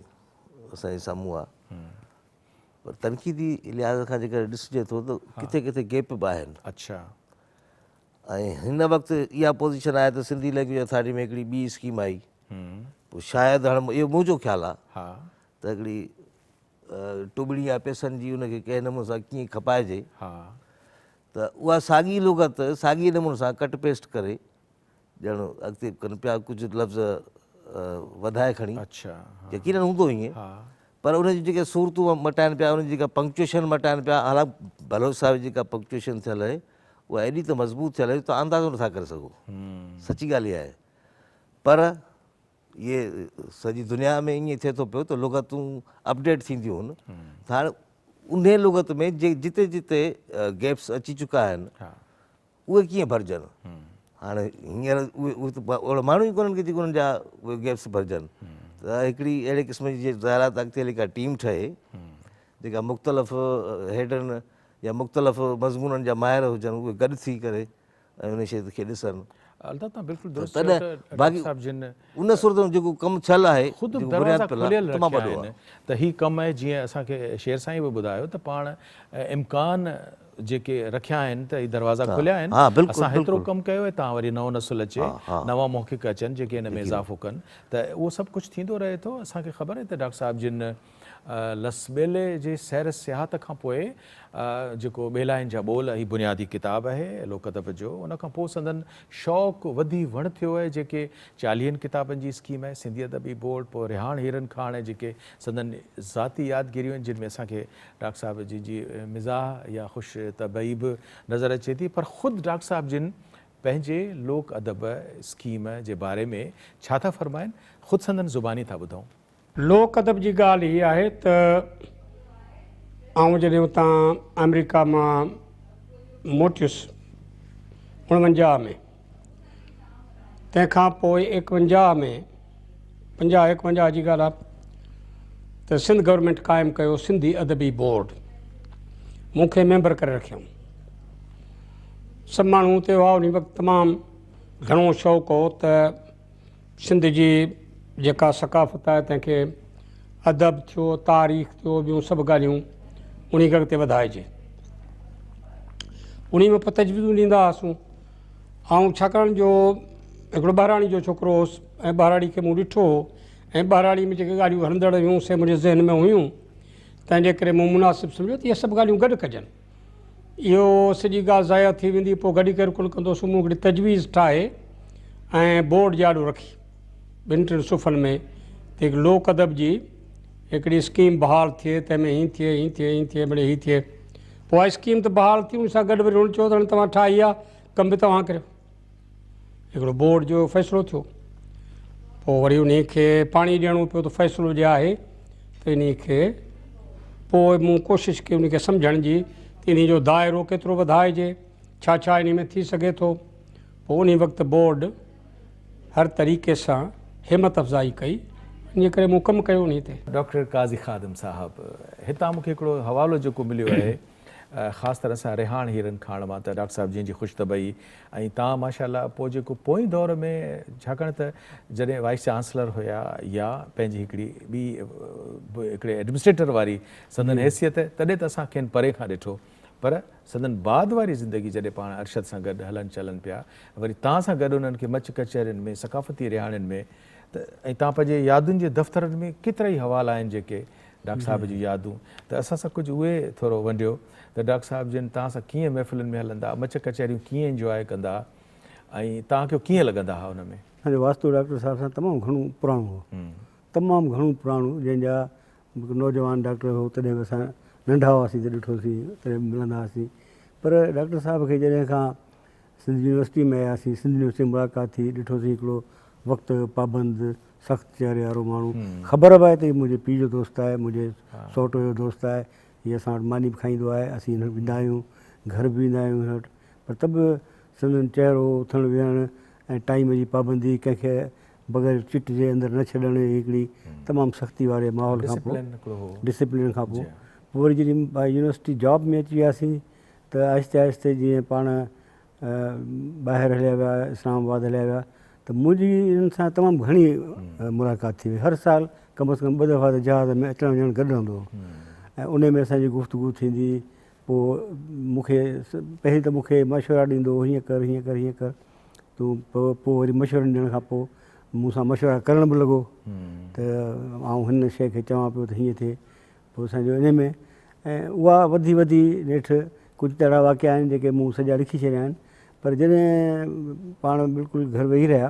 اسان جي سامهون آهي پر تنقيدي لحاظ کان جيڪڏهن ڏسجي ٿو ته ڪٿي ڪٿي گيپ به آهن. اڇا. ۽ هن وقت اها پوزيشن آهي ته سنڌي لينگويج اٿارٽي ۾ هڪڙي ٻي اسڪيم آئي پوء شايد هاڻي اهو منهنجو خيال آهي ته هڪڙي ٽٻڻي يا پئسن جي ان کي ڪنهن نموني سان ڪيئن کپائجي ته اها ساڳي لغت ساڳي نموني سان ڪٽ پيسٽ ڪري ڄڻ اڳتي ڪن پيا ڪجهه لفظ وڌائي کڻي يقينن هوندو ائين پر ان جون جيڪي صورتون مٽائن پيا ان جي جيڪا پنڪچوئيشن مٽائن پيا حالانڪ بلوچ صاحب جي جيڪا پنڪچوئيشن ٿيل آهي اها ايڏي ته مضبوط ٿيل آهي جو توهان اندازو نٿا ڪري سگهو سچي ڳالهه اها آهي پر اهي سڄي دنيا ۾ ائين ٿئي ٿو پيو ته لغتون اپڊيٽ ٿينديون هن ته هاڻي انهي لغت ۾ جتي جتي گيپس اچي چڪا آهن اهي ڪيئن ڀرجن؟ هاڻي هينئر اهي اهي ته اهڙا ماڻهو ئي ڪونهن ڪي جيڪي انهن جا اهي گيپس ڀرجن ته هڪڙي اهڙي قسم جي ظاهر آهي ته اڳتي هلي ڪا ٽيم ٺهي جيڪا مختلف هيڊن يا مختلف مضمونن جا ماهر هجن اهي گڏ ٿي ڪري ۽ ان شيء کي ڏسن. الطاف تان بلڪل درست چيو ته ڊاڪٽر صاحب جن ان صورت ۾ جيڪو ڪم ٿيل آهي خود دروازا کليل رکيا آهن ته هي ڪم آهي جيئن اسان کي شير سائين به ٻڌايو ته پاڻ امڪان جيڪي رکيا آهن ته هي دروازا کليا آهن اسان هيترو ڪم ڪيو آهي تان وري نئون نسل اچي نوان محقق اچن جيڪي ان ۾ اضافو ڪن ته اهو سڀ ڪجهه ٿيندو رهي ٿو اسان کي خبر آهي ته ڊاڪٽر صاحب جن لس ٻيلي جي سير سياحت کان پوء جيڪو ٻيلائين جا ٻول هي بنيادي ڪتاب آهي لوڪ ادب جو ان کان پوء سندن شوق وڌي وڻ ٿيو آهي جيڪي چاليهن ڪتابن جي اسڪيم آهي سنڌي ادبي بورڊ پوء رهاڻ هيرن کاڻ جيڪي سندن ذاتي يادگيريون آهن جن ۾ اسان کي ڊاڪٽر صاحب جن جي مزاح يا خوش طبعي به نظر اچي ٿي پر خود ڊاڪٽر صاحب جن پنهنجي لوڪ ادب اسڪيم جي باري ۾ ڇا ٿا فرمائن خود سندن زباني ٿا ٻڌون. لوڪ ادب جي ڳالهه هيء آهي ته آئون جڏهن اتان آمريڪا مان موٽيس 49 ۾ تنهن کان پوء 51 ۾ 50 51 جي ڳالهه آهي ته سنڌ گورنمينٽ قائم ڪيو سنڌي ادبي بورڊ مون کي ميمبر ڪري رکيائون سڀ ماڻهو اتي هئا ان وقت تمام گهڻو شوق هو ته سنڌ جي جيڪا ثقافت آهي تنهن کي ادب ٿيو تاريخ ٿيو ٻيون سڀ ڳالهيون انهي کي اڳتي وڌائجي انهي ۾ پوء تجويزون ڏيندا هئاسون آئون ڇاڪاڻ جو هڪڙو ٻهراڙي جو ڇوڪرو هوس ۽ ٻهراڙي کي مون ڏٺو هو ۽ ٻهراڙي ۾ جيڪي ڳالهيون هلندڙ هيون سي منهنجي ذهن ۾ هيون تنهن جي ڪري مون مناسب سمجهيو ته اهي سڀ ڳالهيون گڏ ڪجن اهو سڄي ڳالهه ضايع ٿي ويندي پوء گڏ ڪير ڪونه ڪندو سو مون هڪڙي تجويز ٺاهي ۽ بورڊ جي آڏو رکي ٻن ٽن صفحن ۾ ته هڪ لوڪ ادب جي هڪڙي اسڪيم بحال ٿئي تنهن ۾ هين ٿئي هين ٿئي هين ٿئي مڙئي هي ٿئي پوء اها اسڪيم ته بحال ٿي ان سان گڏ وري هن چيو ته هاڻي توهان ٺاهي آ ڪم به توهان ڪريو هڪڙو بورڊ جو فيصلو ٿيو پوء وري انهي کي پاڻي ڏيڻو پيو ته فيصلو جي آهي ته انهي کي پوء مون ڪوشش ڪئي انهي کي سمجهڻ جي ته انهي جو دائرو ڪيترو وڌائجي ڇا ڇا انهي ۾ ٿي سگهي ٿو پوء انهي وقت بورڊ هر طريقي سان همت افزائي ڪئي ان جي ڪري مون ڪم ڪيو انهي تي. ڊاڪٽر قاضي خادم صاحب هتان مون کي هڪڙو حوالو جيڪو مليو آهي. خاص طرح سان رهاڻ هيرن کاڻ مان ته ڊاڪٽر صاحب جنهن جي خوش طبعي ۽ تان ماشاء الله پوء جيڪو پوئين دور ۾ ڇاڪاڻ ته جڏهن وائيس چانسلر هيا يا پنهنجي هڪڙي ٻي هڪڙي ايڊمنسٽريٽر واري سندن حيثيت تڏهن ته اسان کين پري کان ڏٺو پر سندن بعد واري زندگي جڏهن پاڻ ارشد سان گڏ هلن چلن پيا وري تان سان گڏ انهن کي مچ ڪچهرين ۾ ثقافتي رهاڻين ۾ ته ۽ تان پنهنجي يادن جي دفترن ۾ ڪيترائي حوالا آهن جيڪي ڊاڪٽر صاحب جون يادون ته اسان سان ڪجهه اهي ٿورو ونڊيو ته ڊاڪٽر صاحب جن توهان سان ڪيئن محفلن ۾ هلندا، مچ ڪچهريون ڪيئن انجواء ڪندا ۽ توهان کي ڪيئن لڳندا ها ان ۾؟ اسان جو واسطو ڊاڪٽر صاحب سان تمام گهڻو پراڻو هو، تمام گهڻو پراڻو، جنهن جا نوجوان ڊاڪٽر هو تڏهن به اسان ننڍا هئاسين ته ڏٺوسين، تڏهن به ملندا هئاسين، پر ڊاڪٽر صاحب کي جڏهن کان سنڌ يونيورسٽي ۾ آياسين، سنڌ يونيورسٽي ۾ ملاقات ٿي، ڏٺوسين هڪڙو وقت جو پابند، سخت چهري وارو ماڻهو، خبر به آهي ته هي منهنجي پيء جو دوست آهي، منهنجي سئوٽ جو دوست آهي، هي اسان وٽ ماني به کائيندو آهي، اسين هن وٽ ويندا آهيون، گهر به ويندا آهيون هن وٽ، پر ته به سندن چهرو، اٿڻ ويهڻ ۽ ٽائيم جي پابندي، ڪنهن کي بغير چٽ جي اندر نه ڇڏڻ، هي هڪڙي تمام سختي واري ماحول کان پوء، ڊسپلين کان پوء، پوء وري جڏهن يونيورسٽي جاب ۾ اچي وياسين ته آهستي آهستي جيئن پاڻ ٻاهر هليا ويا، اسلام آباد هليا ويا ته منهنجي انهن سان تمام گهڻي ملاقات ٿي وئي. هر سال ڪم از ڪم ٻه دفعا ته جهاز ۾ اچڻ وڃڻ گڏ رهندو هو ۽ انهي ۾ اسان جي گفتگو ٿيندي. پوء مون کي پهرين ته مون کي مشورا ڏيندو هو هيئن ڪر هيئن ڪر هيئن ڪر تون، پوء وري مشورن ڏيڻ کان پوء مون سان مشورا ڪرڻ به لڳو ته آئون هن شيء کي چوان پيو ته هيئن ٿئي. پوء اسان جو انهي ۾ ۽ اها وڌي وڌي نيٺ ڪجهه ته اهڙا واقعا آهن جيڪي مون سڄا لکي ڇڏيا آهن پر جڏهن پاڻ بلڪل گهر ويهي رهيا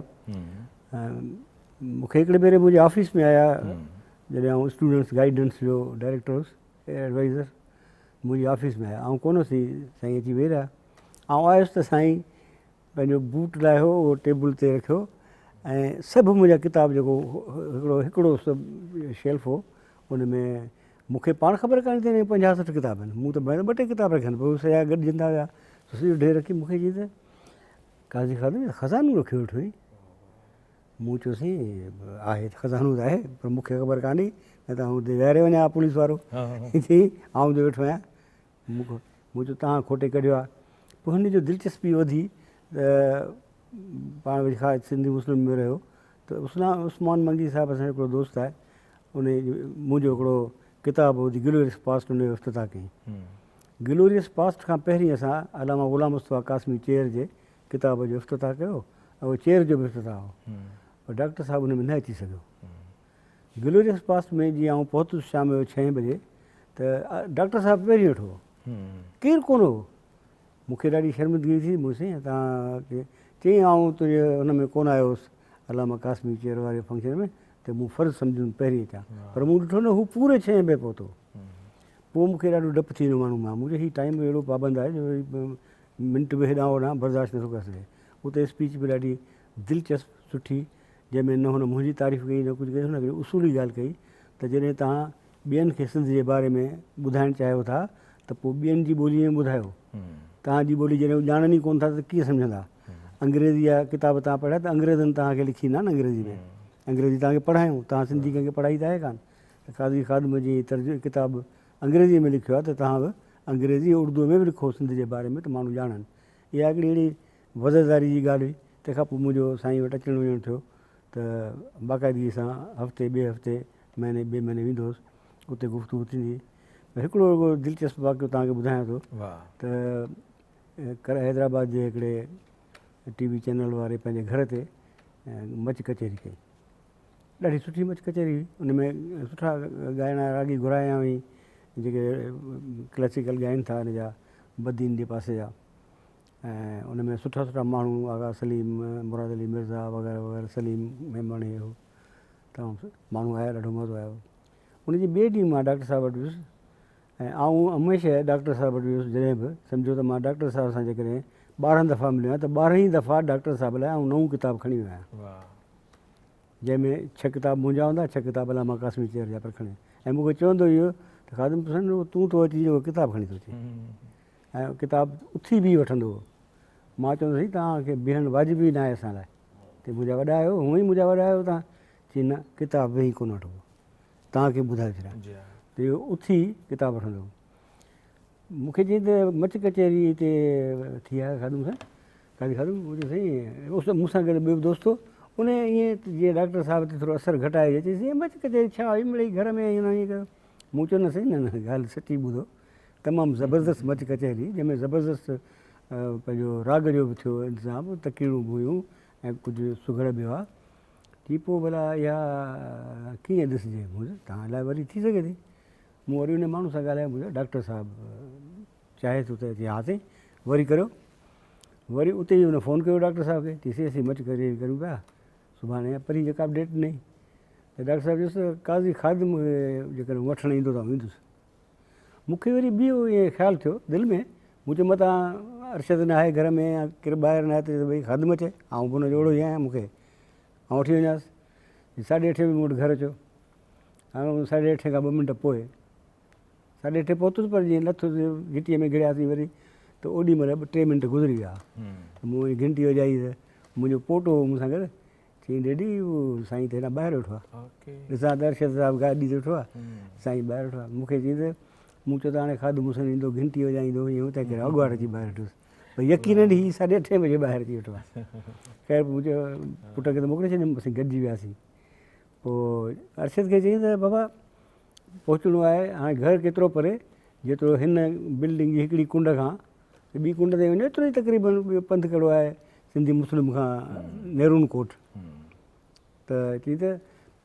مون کي هڪڙي ڀيري منهنجي آفيس ۾ آيا جڏهن آئون اسٽوڊنٽس گائيڊنس جو ڊائريڪٽر هوس ايڊوائزر منهنجي آفيس ۾ آيا آئون ڪونه هوس سائين اچي ويهي رهيا آئون آيس ته سائين پنهنجو بوٽ لاهيو اهو ٽيبل تي رکيو ۽ سڀ منهنجا ڪتاب جيڪو هڪڙو هڪڙو سڀ شيلف هو ان ۾ مون کي پاڻ خبر ڪانه ٿي 50 60 ڪتاب آهن مون ته ٻه ٽي ڪتاب رکيا آهن پر سڄا گڏجندا ويا سڄو ڍير رکي مون کي چيائين ته قاضي خادم خزانو رکيو ويٺو آهين مون چيو سائين آهي ته خزانو ته آهي پر مون کي خبر ڪانهي نه ته آئون اتي ويهاري وڃان ها پوليس وارو چيائين آئون جو ويٺو آهيان مون چيو توهان کوٽي ڪڍيو آهي. پوء هن جو دلچسپي وڌي ته پاڻ وري خاص سنڌي مسلم ۾ رهيو ته عثمان منگي صاحب اسان جو هڪڙو دوست آهي ان منهنجو هڪڙو ڪتاب هو the glorious past ان جو افتتاح ڪيائين. گلوريس پاسٽ کان پهرين اسان علامه غلام مصطفيٰ قاسمي چيئر جي ڪتاب جو افتتاح ڪيو ۽ اهو چيئر جو به افتتاح هو پر ڊاڪٽر صاحب ان ۾ نه اچي سگهيو. گلوريس پاسٽ ۾ جيئن آئون پهتس شام جو ڇهين بجي ته ڊاڪٽر صاحب پهرين ويٺو هو ڪير ڪونه هو مون کي ڏاڍي شرمندگي ٿي مون سائين تان کي چيائين آئون تنهنجي ان ۾ ڪونه آيو هوس علامه قاسمي چيئر واري فنڪشن ۾ ته مون فرض سمجهيم پهرين اچان پر مون ڏٺو نه هو پوري ڇهين بجي پهتو پوء مون کي ڏاڍو ڊپ ٿي ويو ماڻهو مان مون چيو هي ٽائيم به اهڙو پابند آهي جو منٽ به هيڏانهن هوڏانهن برداشت نٿو ڪري سگهي اتي اسپيچ به ڏاڍي دلچسپ سٺي جنهن ۾ نه هن منهنجي تعريف ڪئي نه ڪجهه ڪئي، هن هڪڙي اصولي ڳالهه ڪئي ته جڏهن توهان ٻين کي سنڌ جي باري ۾ ٻڌائڻ چاهيو ٿا ته پوء ٻين جي ٻوليء ۾ ٻڌايو. توهان جي ٻولي جڏهن هو ڄاڻن ئي ڪونه ٿا ته ڪيئن سمجهندا. انگريزي جا ڪتاب توهان پڙهيا ته انگريزن توهان کي لکي ڏنا نه انگريزي ۾. انگريزي توهان کي پڙهايون، توهان سنڌي ڪنهن کي پڙهائي ته آهي ڪانه. ته قاضي خادم جي ترجمي ڪتاب انگريزيء ۾ لکيو آهي ته توهان به انگريزي ۽ اردوء ۾ به لکو سنڌ جي باري ۾ ته ماڻهو ڄاڻن. اها هڪڙي اهڙي وضعداري جي ڳالهه هئي. تنهن کان پوء منهنجو سائين وٽ اچڻ وڃڻ ٿيو ته باقاعدگي سان هفتي ٻئي هفتي مهيني ٻئي مهيني ويندو هوس اتي گفتگو ٿيندي هئي. هڪڙو رڳو دلچسپ واقعو توهان کي ٻڌايان ٿو ته حيدرآباد جي هڪڙي ٽي وي چينل واري پنهنجي گهر تي مچ ڪچهري ڪئي. ڏاڍي سٺي مچ ڪچهري هئي. ان ۾ سٺا ڳائڻا راڳي گهرايا هئائين جيڪي ڪلاسيڪل ڳائين ٿا ان جا بدين جي پاسي جا. ۽ ان ۾ سٺا سٺا ماڻهو آغا سليم، مراد علي مرزا وغيره وغيره سليم ميمڻ هي هو تمام ماڻهو آيا ڏاڍو مزو آيو. ان جي ٻئي ڏينهن مان ڊاڪٽر صاحب وٽ ويس ۽ آئون هميشه ڊاڪٽر صاحب وٽ ويس جڏهن به سمجهو ته مان ڊاڪٽر صاحب سان جيڪڏهن 12 دفعا مليو آهيان ته 12 ئي دفعا ڊاڪٽر صاحب لاء آئون نئون ڪتاب کڻي ويو آهيان جنهن ۾ 6 ڪتاب منهنجا هوندا 6 ڪتاب علامه قاسمي چيئر جا پر کڻي ۽ مون کي چوندو اهو ته خادم حسين تون ٿو اچين جيڪو ڪتاب کڻي ٿو اچين ۽ ڪتاب اٿي بيهي وٺندو هو. مان چوندو هوس توهان کي بيهڻ واجب ئي ناهي اسان لاء. چي منهنجا وڏا آهيو، هونئن ئي منهنجا وڏا آهيو توهان. چي نه ڪتاب ويهي ڪونه وٺبو. توهان کي ٻڌائي ڇڏيان. ته اهو اٿي ڪتاب وٺندو هو. مون کي چيائين ته مچ ڪچهري هتي ٿي آهي خادم سان، قاضي خادم، مون چيو سائين اس مون سان گڏ ٻيو به دوست هو، ان ائين جيئن ڊاڪٽر صاحب تي ٿورو اثر گهٽ آيو چيائين سائين مچ ڪچهري ڇا هئي مڙئي گهر ۾ ائين ائين ڪيو. مون چيو نه سائين نه نه ڳالهه سچي ٻڌو، تمام زبردست مچ ڪچهري جنهن ۾ زبردست پنهنجو راڳ جو به ٿيو انتظام، تقريرون به هيون ۽ ڪجهه سگهڙ به هئا. چي پوء ڀلا اها ڪيئن ڏسجي؟ مون چيو توهان لاء وري ٿي سگهي ٿي. مون وري ان ماڻهو سان ڳالهايو، مون چيو ڊاڪٽر صاحب چاهي ٿو ته چي ها سائين وري ڪريو. وري اتي ئي هن فون ڪيو ڊاڪٽر صاحب کي، چي سائين اسين مچ ڪچهري ڪريون پيا سڀاڻي يا پرينء جيڪا به ڊيٽ ڏنائين ته ڊاڪٽر صاحب چيس ته قاضي خادم کي جيڪڏهن وٺڻ ايندو ته آئون ايندس. مون کي وري ٻيو ائين خيال ٿيو دل ۾، مون چيو متان ارشد نه آهي گهر ۾ يا ڪير ٻاهر نه آهي ته ڀئي خادم اچي، آئون به ان جو اوڙو ئي آهيان، مون کي آئون وٺي وڃانس. ساڍي اٺين بجي مون وٽ گهر اچو. آئون ساڍي اٺين کان ٻه منٽ پوء ساڍي اٺين پهتس پر جيئن لٿس گهٽيء ۾ گهڙياسين وري ته اوڏي مهل ٻه ٽي منٽ گذري ويا. ته مون وري گهنٽي وڄائي ته منهنجو پوٽو هو مون سان گڏ، چيائين ڊيڊي اهو سائين ته هيڏانهن ٻاهر ويٺو آهي. ڏسان ته ارشد صاحب گاڏي تي ويٺو آهي، سائين ٻاهر ويٺو آهي. مون کي چيائين ته مون چيو ته هاڻي خادم حسين ايندو گهنٽي وڄائيندو ائين تنهن ڪري اڳواٽ اچي ٻاهر ويٺس. پر يقينن هي ساڍي اٺين بجي ٻاهر اچي ويٺو آهي. خير مون چيو پٽ کي ته موڪلي ڇڏيم، اسين گڏجي وياسين. پوء ارشد کي چيائين ته بابا پهچڻو آهي، هاڻي گهر ڪيترو پري، جيترو هن بلڊنگ جي هڪڙي ڪنڊ کان ٻي ڪنڊ تائين وڃو ايترو ئي تقريبن ٻيو پنڌ ڪهڙو آهي سنڌي مسلم کان نيرون ڪوٽ. ته چيائين ته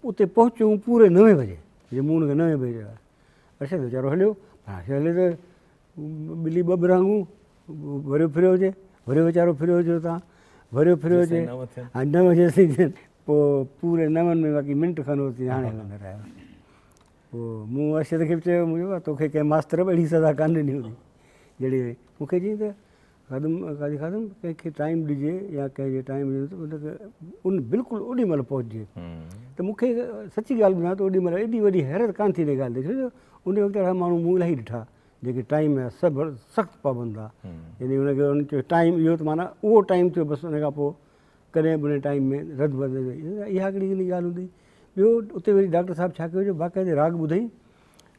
اتي پهچون پوري نوين بجي، جي مون هن کي نوين بجي چيو آهي. ارشد ويچارو هليو، پر ارشد هليو ته ٻلي ٻه ٻرانگون وريو ڦريو هجي، وريو ويچارو ڦريو هجي اتان، وريو ڦريو هجي، ها نو جيسين ٿين، پوء پوري نون ۾ باقي منٽ کن هو تيئن هاڻي هلندڙ آهيو. پوء مون ارشد کي به چيو، مون چيو توکي ڪنهن ماستر به اهڙي سزا ڪانه ڏني هوندي جهڙي مون کي چيائين ته خادم قاضي خادم ڪنهن کي ٽائيم ڏجي يا ڪنهن جي ٽائيم ڏجي ته ان کي ان بلڪل اوڏي مهل پهچجي. ته مون کي سچي ڳالهه ٻڌايان ته اوڏي مهل ايڏي وڏي حيرت ڪانه ٿي ان ڳالهه تي، ڇو جو ان وقت اهڙا ماڻهو مون الاهي ڏٺا جيڪي ٽائيم جا سڀ سخت پابند ها. يعني ان کي ان چيو ٽائيم اهو ته معنيٰ اهو ٽائيم ٿيو بس ان کان پوء ڪڏهن به ان ٽائيم ۾ رد بدل اها هڪڙي ڳالهه هوندي. ٻيو اتي وري ڊاڪٽر صاحب ڇا ڪيو جو باقاعدي راڳ ٻڌائين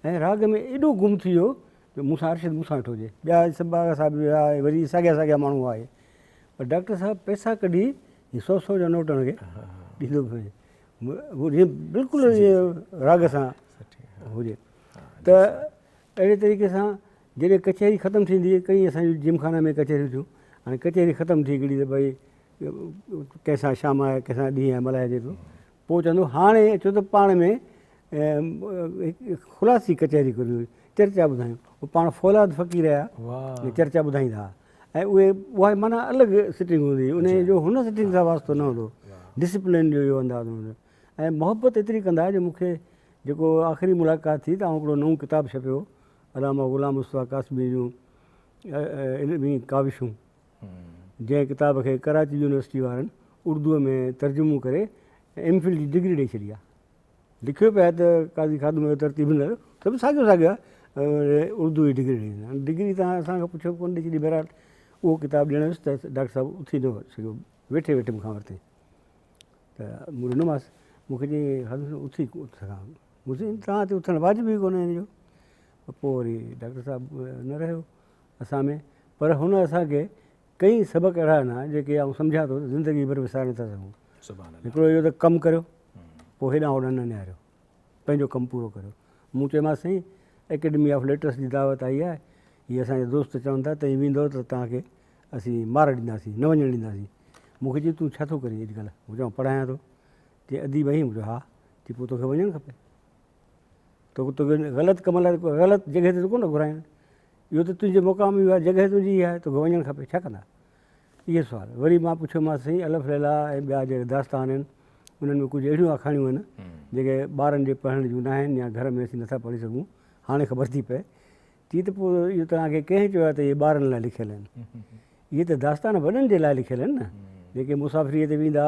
۽ راڳ ۾ ايڏو گم ٿي ويو جو مون سان ارشد مون سان ويٺو هجي، ٻيا سڀ آغا صاحب به هئا وري ساڳيا ساڳيا ماڻهو هئا اهي، پر ڊاڪٽر صاحب پئسا ڪڍي هي سو سو جا نوٽ هن کي ڏيندو پيو وڃي، هو جيئن بلڪل راڳ سان هجي. ته اهڙي طريقي سان جڏهن ڪچهري ختم ٿيندي هئي، ڪئين اسان جون جيمخانه ۾ ڪچهريون ٿيون، هاڻي ڪچهري ختم ٿي هڪڙي ته ڀئي ڪنهن سان شام آهي ڪنهن سان ڏينهن آهي ملهائجي پيو، پوء چوندو هاڻي اچو ته پاڻ ۾ خلاصي ڪچهري ڪريون، چرچا ٻڌايون. هو پاڻ فولاد فقير جا چرچا ٻڌائيندا هئا ۽ اهي اها معنيٰ الڳ سٽنگ هوندي هئي، انهيء جو هن سٽنگ سان واسطو نه هوندو هو، ڊسپلين جو اهو انداز هوندو هو ۽ محبت ايتري ڪندا هئا جو مون کي جيڪو آخري ملاقات ٿي ته آئون هڪڙو نئون ڪتاب ڇپيو علامه غلام مصطفيٰ قاسمي جون علمي ڪاوشون جنهن ڪتاب کي ڪراچي يونيورسٽي وارن اردوء ۾ ترجمو ڪري ايم فل جي ڊگري ڏئي ڇڏي آهي. لکيو پيو آهي ته قاضي خادم جو ترتيب ڏنل سڀ ساڳيو ساڳيو آهي اردو جي ڊگري ڏئي ڇڏي. ڊگري تان اسان کان پڇيو به ڪونه ڏئي ڇڏي. بهرحال اهو ڪتاب ڏيڻ ويس ته ڊاڪٽر صاحب اٿي نه سگهيو، ويٺي ويٺي مون کان ورتائين ته مون ڏنومانس. مون کي چيائين خادم صاحب اٿي سگهان. مون چيو توهان تي اٿڻ واجب ئي ڪونهي هن جو. پوء وري ڊاڪٽر صاحب نه رهيو اسان ۾ پر هن اسان کي ڪئين سبق اهڙا ڏنا جيڪي آئون سمجهان ٿو ته زندگي ڀر وساري نٿا سگهون. هڪڙو اهو ته ڪم ڪريو پوء هيڏانهن هوڏانهن نه نهاريو، پنهنجو ڪم پورو ڪريو. مون چيومانس سائين اڪيڊمي آف ليٽرس جي دعوت آئي آهي، هي اسان جا دوست چون ٿا توهين ويندؤ ته توهان کي اسين مار ڏينداسين، نه وڃڻ ڏينداسين. مون کي چيائين تون ڇا ٿو ڪرين اڄڪلهه؟ مون چيو آئون پڙهايان ٿو. چيائين اديب آهين؟ مون چيو ها. چيائين پوء توکي وڃڻ کپي. توکي غلط ڪم لاء غلط جڳهه تي ته ڪونه گهرائين. اهو ته تنهنجو مقام اهو آهي، جڳهه تنهنجي اها آهي، توکي وڃڻ کپي، ڇا ڪندا؟ اهي سوال. وري مان پڇيومانس سائين الف ليليٰ ۽ ٻيا جيڪي داستان آهن، انهن ۾ ڪجهه اهڙيون آکاڻيون آهن، جيڪي ٻارن جي پڙهڻ جون ناهن يا گهر ۾ اسين نٿا پڙهي سگهون، هاڻي خبر ٿي پئي. چي ته پوء اهو توهان کي ڪنهن چيو آهي ته اهي ٻارن لاء لکيل آهن؟ اهي ته داستان وڏن جي لاء لکيل آهن نه، جيڪي مسافريء تي ويندا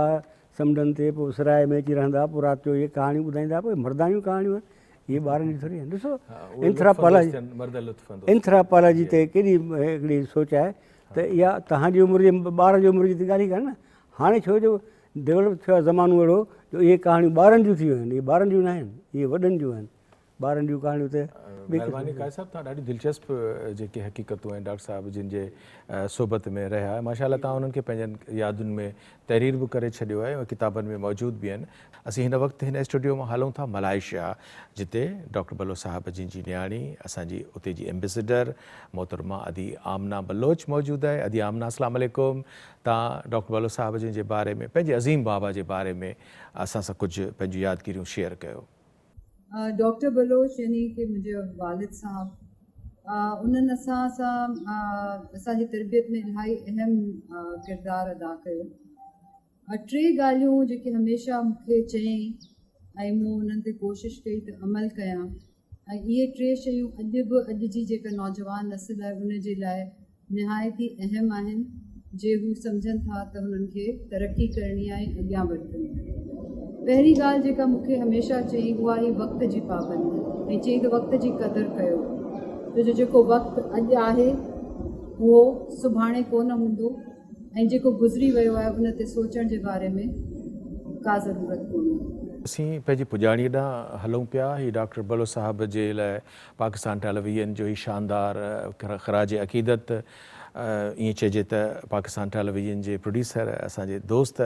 سمنڊن تي، پوء سراء ۾ اچي رهندا، پوء رات جو اهي ڪهاڻيون ٻڌائيندا، پوء مرداڻيون ڪهاڻيون آهن، اهي ٻارن جون ٿوري آهن. ڏسو انٿراپالاجي تي ڪيڏي هڪڙي سوچ آهي ته اها توهان جي عمر جي ٻار جي عمر جي ته ڳالهه ئي ڪانه نه. هاڻي ڇو جو ڊيولپ ٿيو آهي زمانو اهڙو جو اهي ڪهاڻيون ٻارن جون ٿي ويون آهن، اهي ٻارن جون نه آهن، اهي وڏن جون آهن. ٻارن جون ڪهاڻيون ته ٻي قسم مهرباني قائد صاحب توهان ڏاڍيون دلچسپ جيڪي حقيقتون آهن ڊاڪٽر صاحب جن جي صحبت ۾ رهيا ماشاء الله توهان انهن کي پنهنجن يادن ۾ تحرير به ڪري ڇڏيو آهي ۽ ڪتابن ۾ موجود به آهن. اسين هن وقت هن اسٽوڊيو مان هلون ٿا ملائيشيا جتي ڊاڪٽر بلوچ صاحب جن جي نياڻي اسان جي اتي جي ايمبيسڊر محترمه ادي آمنه بلوچ موجود آهي. ادي آمنه اسلام عليڪم توهان ڊاڪٽر بلوچ صاحب جن جي باري ۾ پنهنجي عظيم بابا جي باري ۾ اسان سان ڪجهه پنهنجون يادگيريون شيئر ڪيو. ڊاڪٽر بلوچ يعني ڪي منهنجي والد صاحب انهن اسان سان اسان جي تربيت ۾ الاهي اهم ڪردار ادا ڪيو. ٽي ڳالهيون جيڪي هميشه مون کي چيائين ۽ مون انهن تي ڪوشش ڪئي ته عمل ڪيان ۽ اهي ٽي شيون اڄ به اڄ جي جيڪا نوجوان نسل آهي ان جي لاء نهايت ئي اهم آهن جي هو سمجهن ٿا ته هنن کي ترقي ڪرڻي آهي ۽ اڳيان وڌڻو آهي. پهرين ڳالهه جيڪا مون کي هميشه چيائين اها هئي وقت جي پابندي ۽ چيائين ته وقت جي قدر ڪيو ڇو جو جيڪو وقت اڄ آهي اهو سڀاڻي ڪونه هوندو ۽ جيڪو گذري ويو آهي ان تي سوچڻ جي باري ۾ ڪا ضرورت ڪونهي. اسين پنهنجي پڄاڻيء ڏانهن هلون پيا. هي ڊاڪٽر بلوچ صاحب جي لاء پاڪستان ٽيليويزن جو هي شاندار خراج عقيدت ائين چئجي ته پاڪستان ٽيليويزن جي پروڊيوسر اسان جي دوست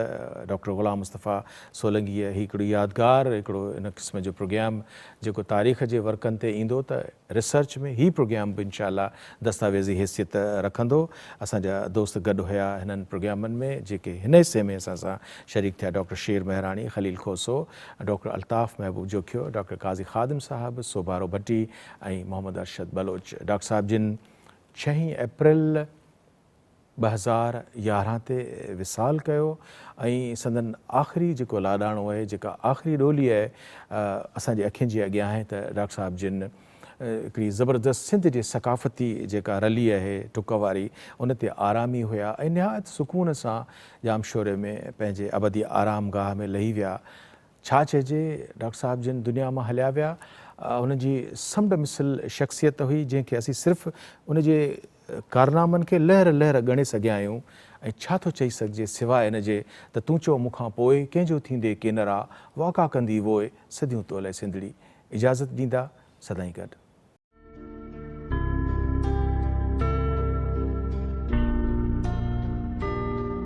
ڊاڪٽر غلام مصطفيٰ سولنگيء هي هڪڙو يادگار هڪڙو ان قسم جو پروگرام جيڪو تاريخ جي ورقن تي ايندو ته ريسرچ ۾ هي پروگرام به انشاء الله دستاويزي حيثيت رکندو. اسان جا دوست گڏ هيا هنن پروگرامن ۾ جيڪي هن حصي ۾ اسان سان شريڪ ٿيا doctor Sher Mehrani, Khalil Khoso, doctor Altaf Mehboob Jokhio, doctor Qazi Khadim Sahib, Sobharo Bhatti ۽ Muhammad Arshad Baloch. Doctor صاحب جن ڇهين اپريل 2011 تي وصال ڪيو ۽ سندن آخري جيڪو لاڏاڻو آهي جيڪا آخري ڏولي آهي اسان جي اکين جي اڳيان آهي ته ڊاڪٽر صاحب جن هڪڙي زبردست سنڌ جي ثقافتي جيڪا رلي آهي ٽڪ واري ان تي آرامي هيا ۽ نهايت سڪون سان ڄامشوري ۾ پنهنجي ابدي آرام گاهه ۾ لهي ويا. ڇا چئجي ڊاڪٽر صاحب جن دنيا مان هليا ويا. هن جي سمنڊ مثل شخصيت هئي جنهن کي اسين صرف ان جي ڪارنامن کي لهر لهر ڳڻي سگهيا آهيون ۽ ڇا ٿو چئي سگهجي سواء ان جي ته تون چئو مون کان پوء ڪنهن جو ٿيندي ڪينرا واڪا ڪندي ووء صديون تو لئه سنڌڙي اجازت ڏيندا سدائين گڏ.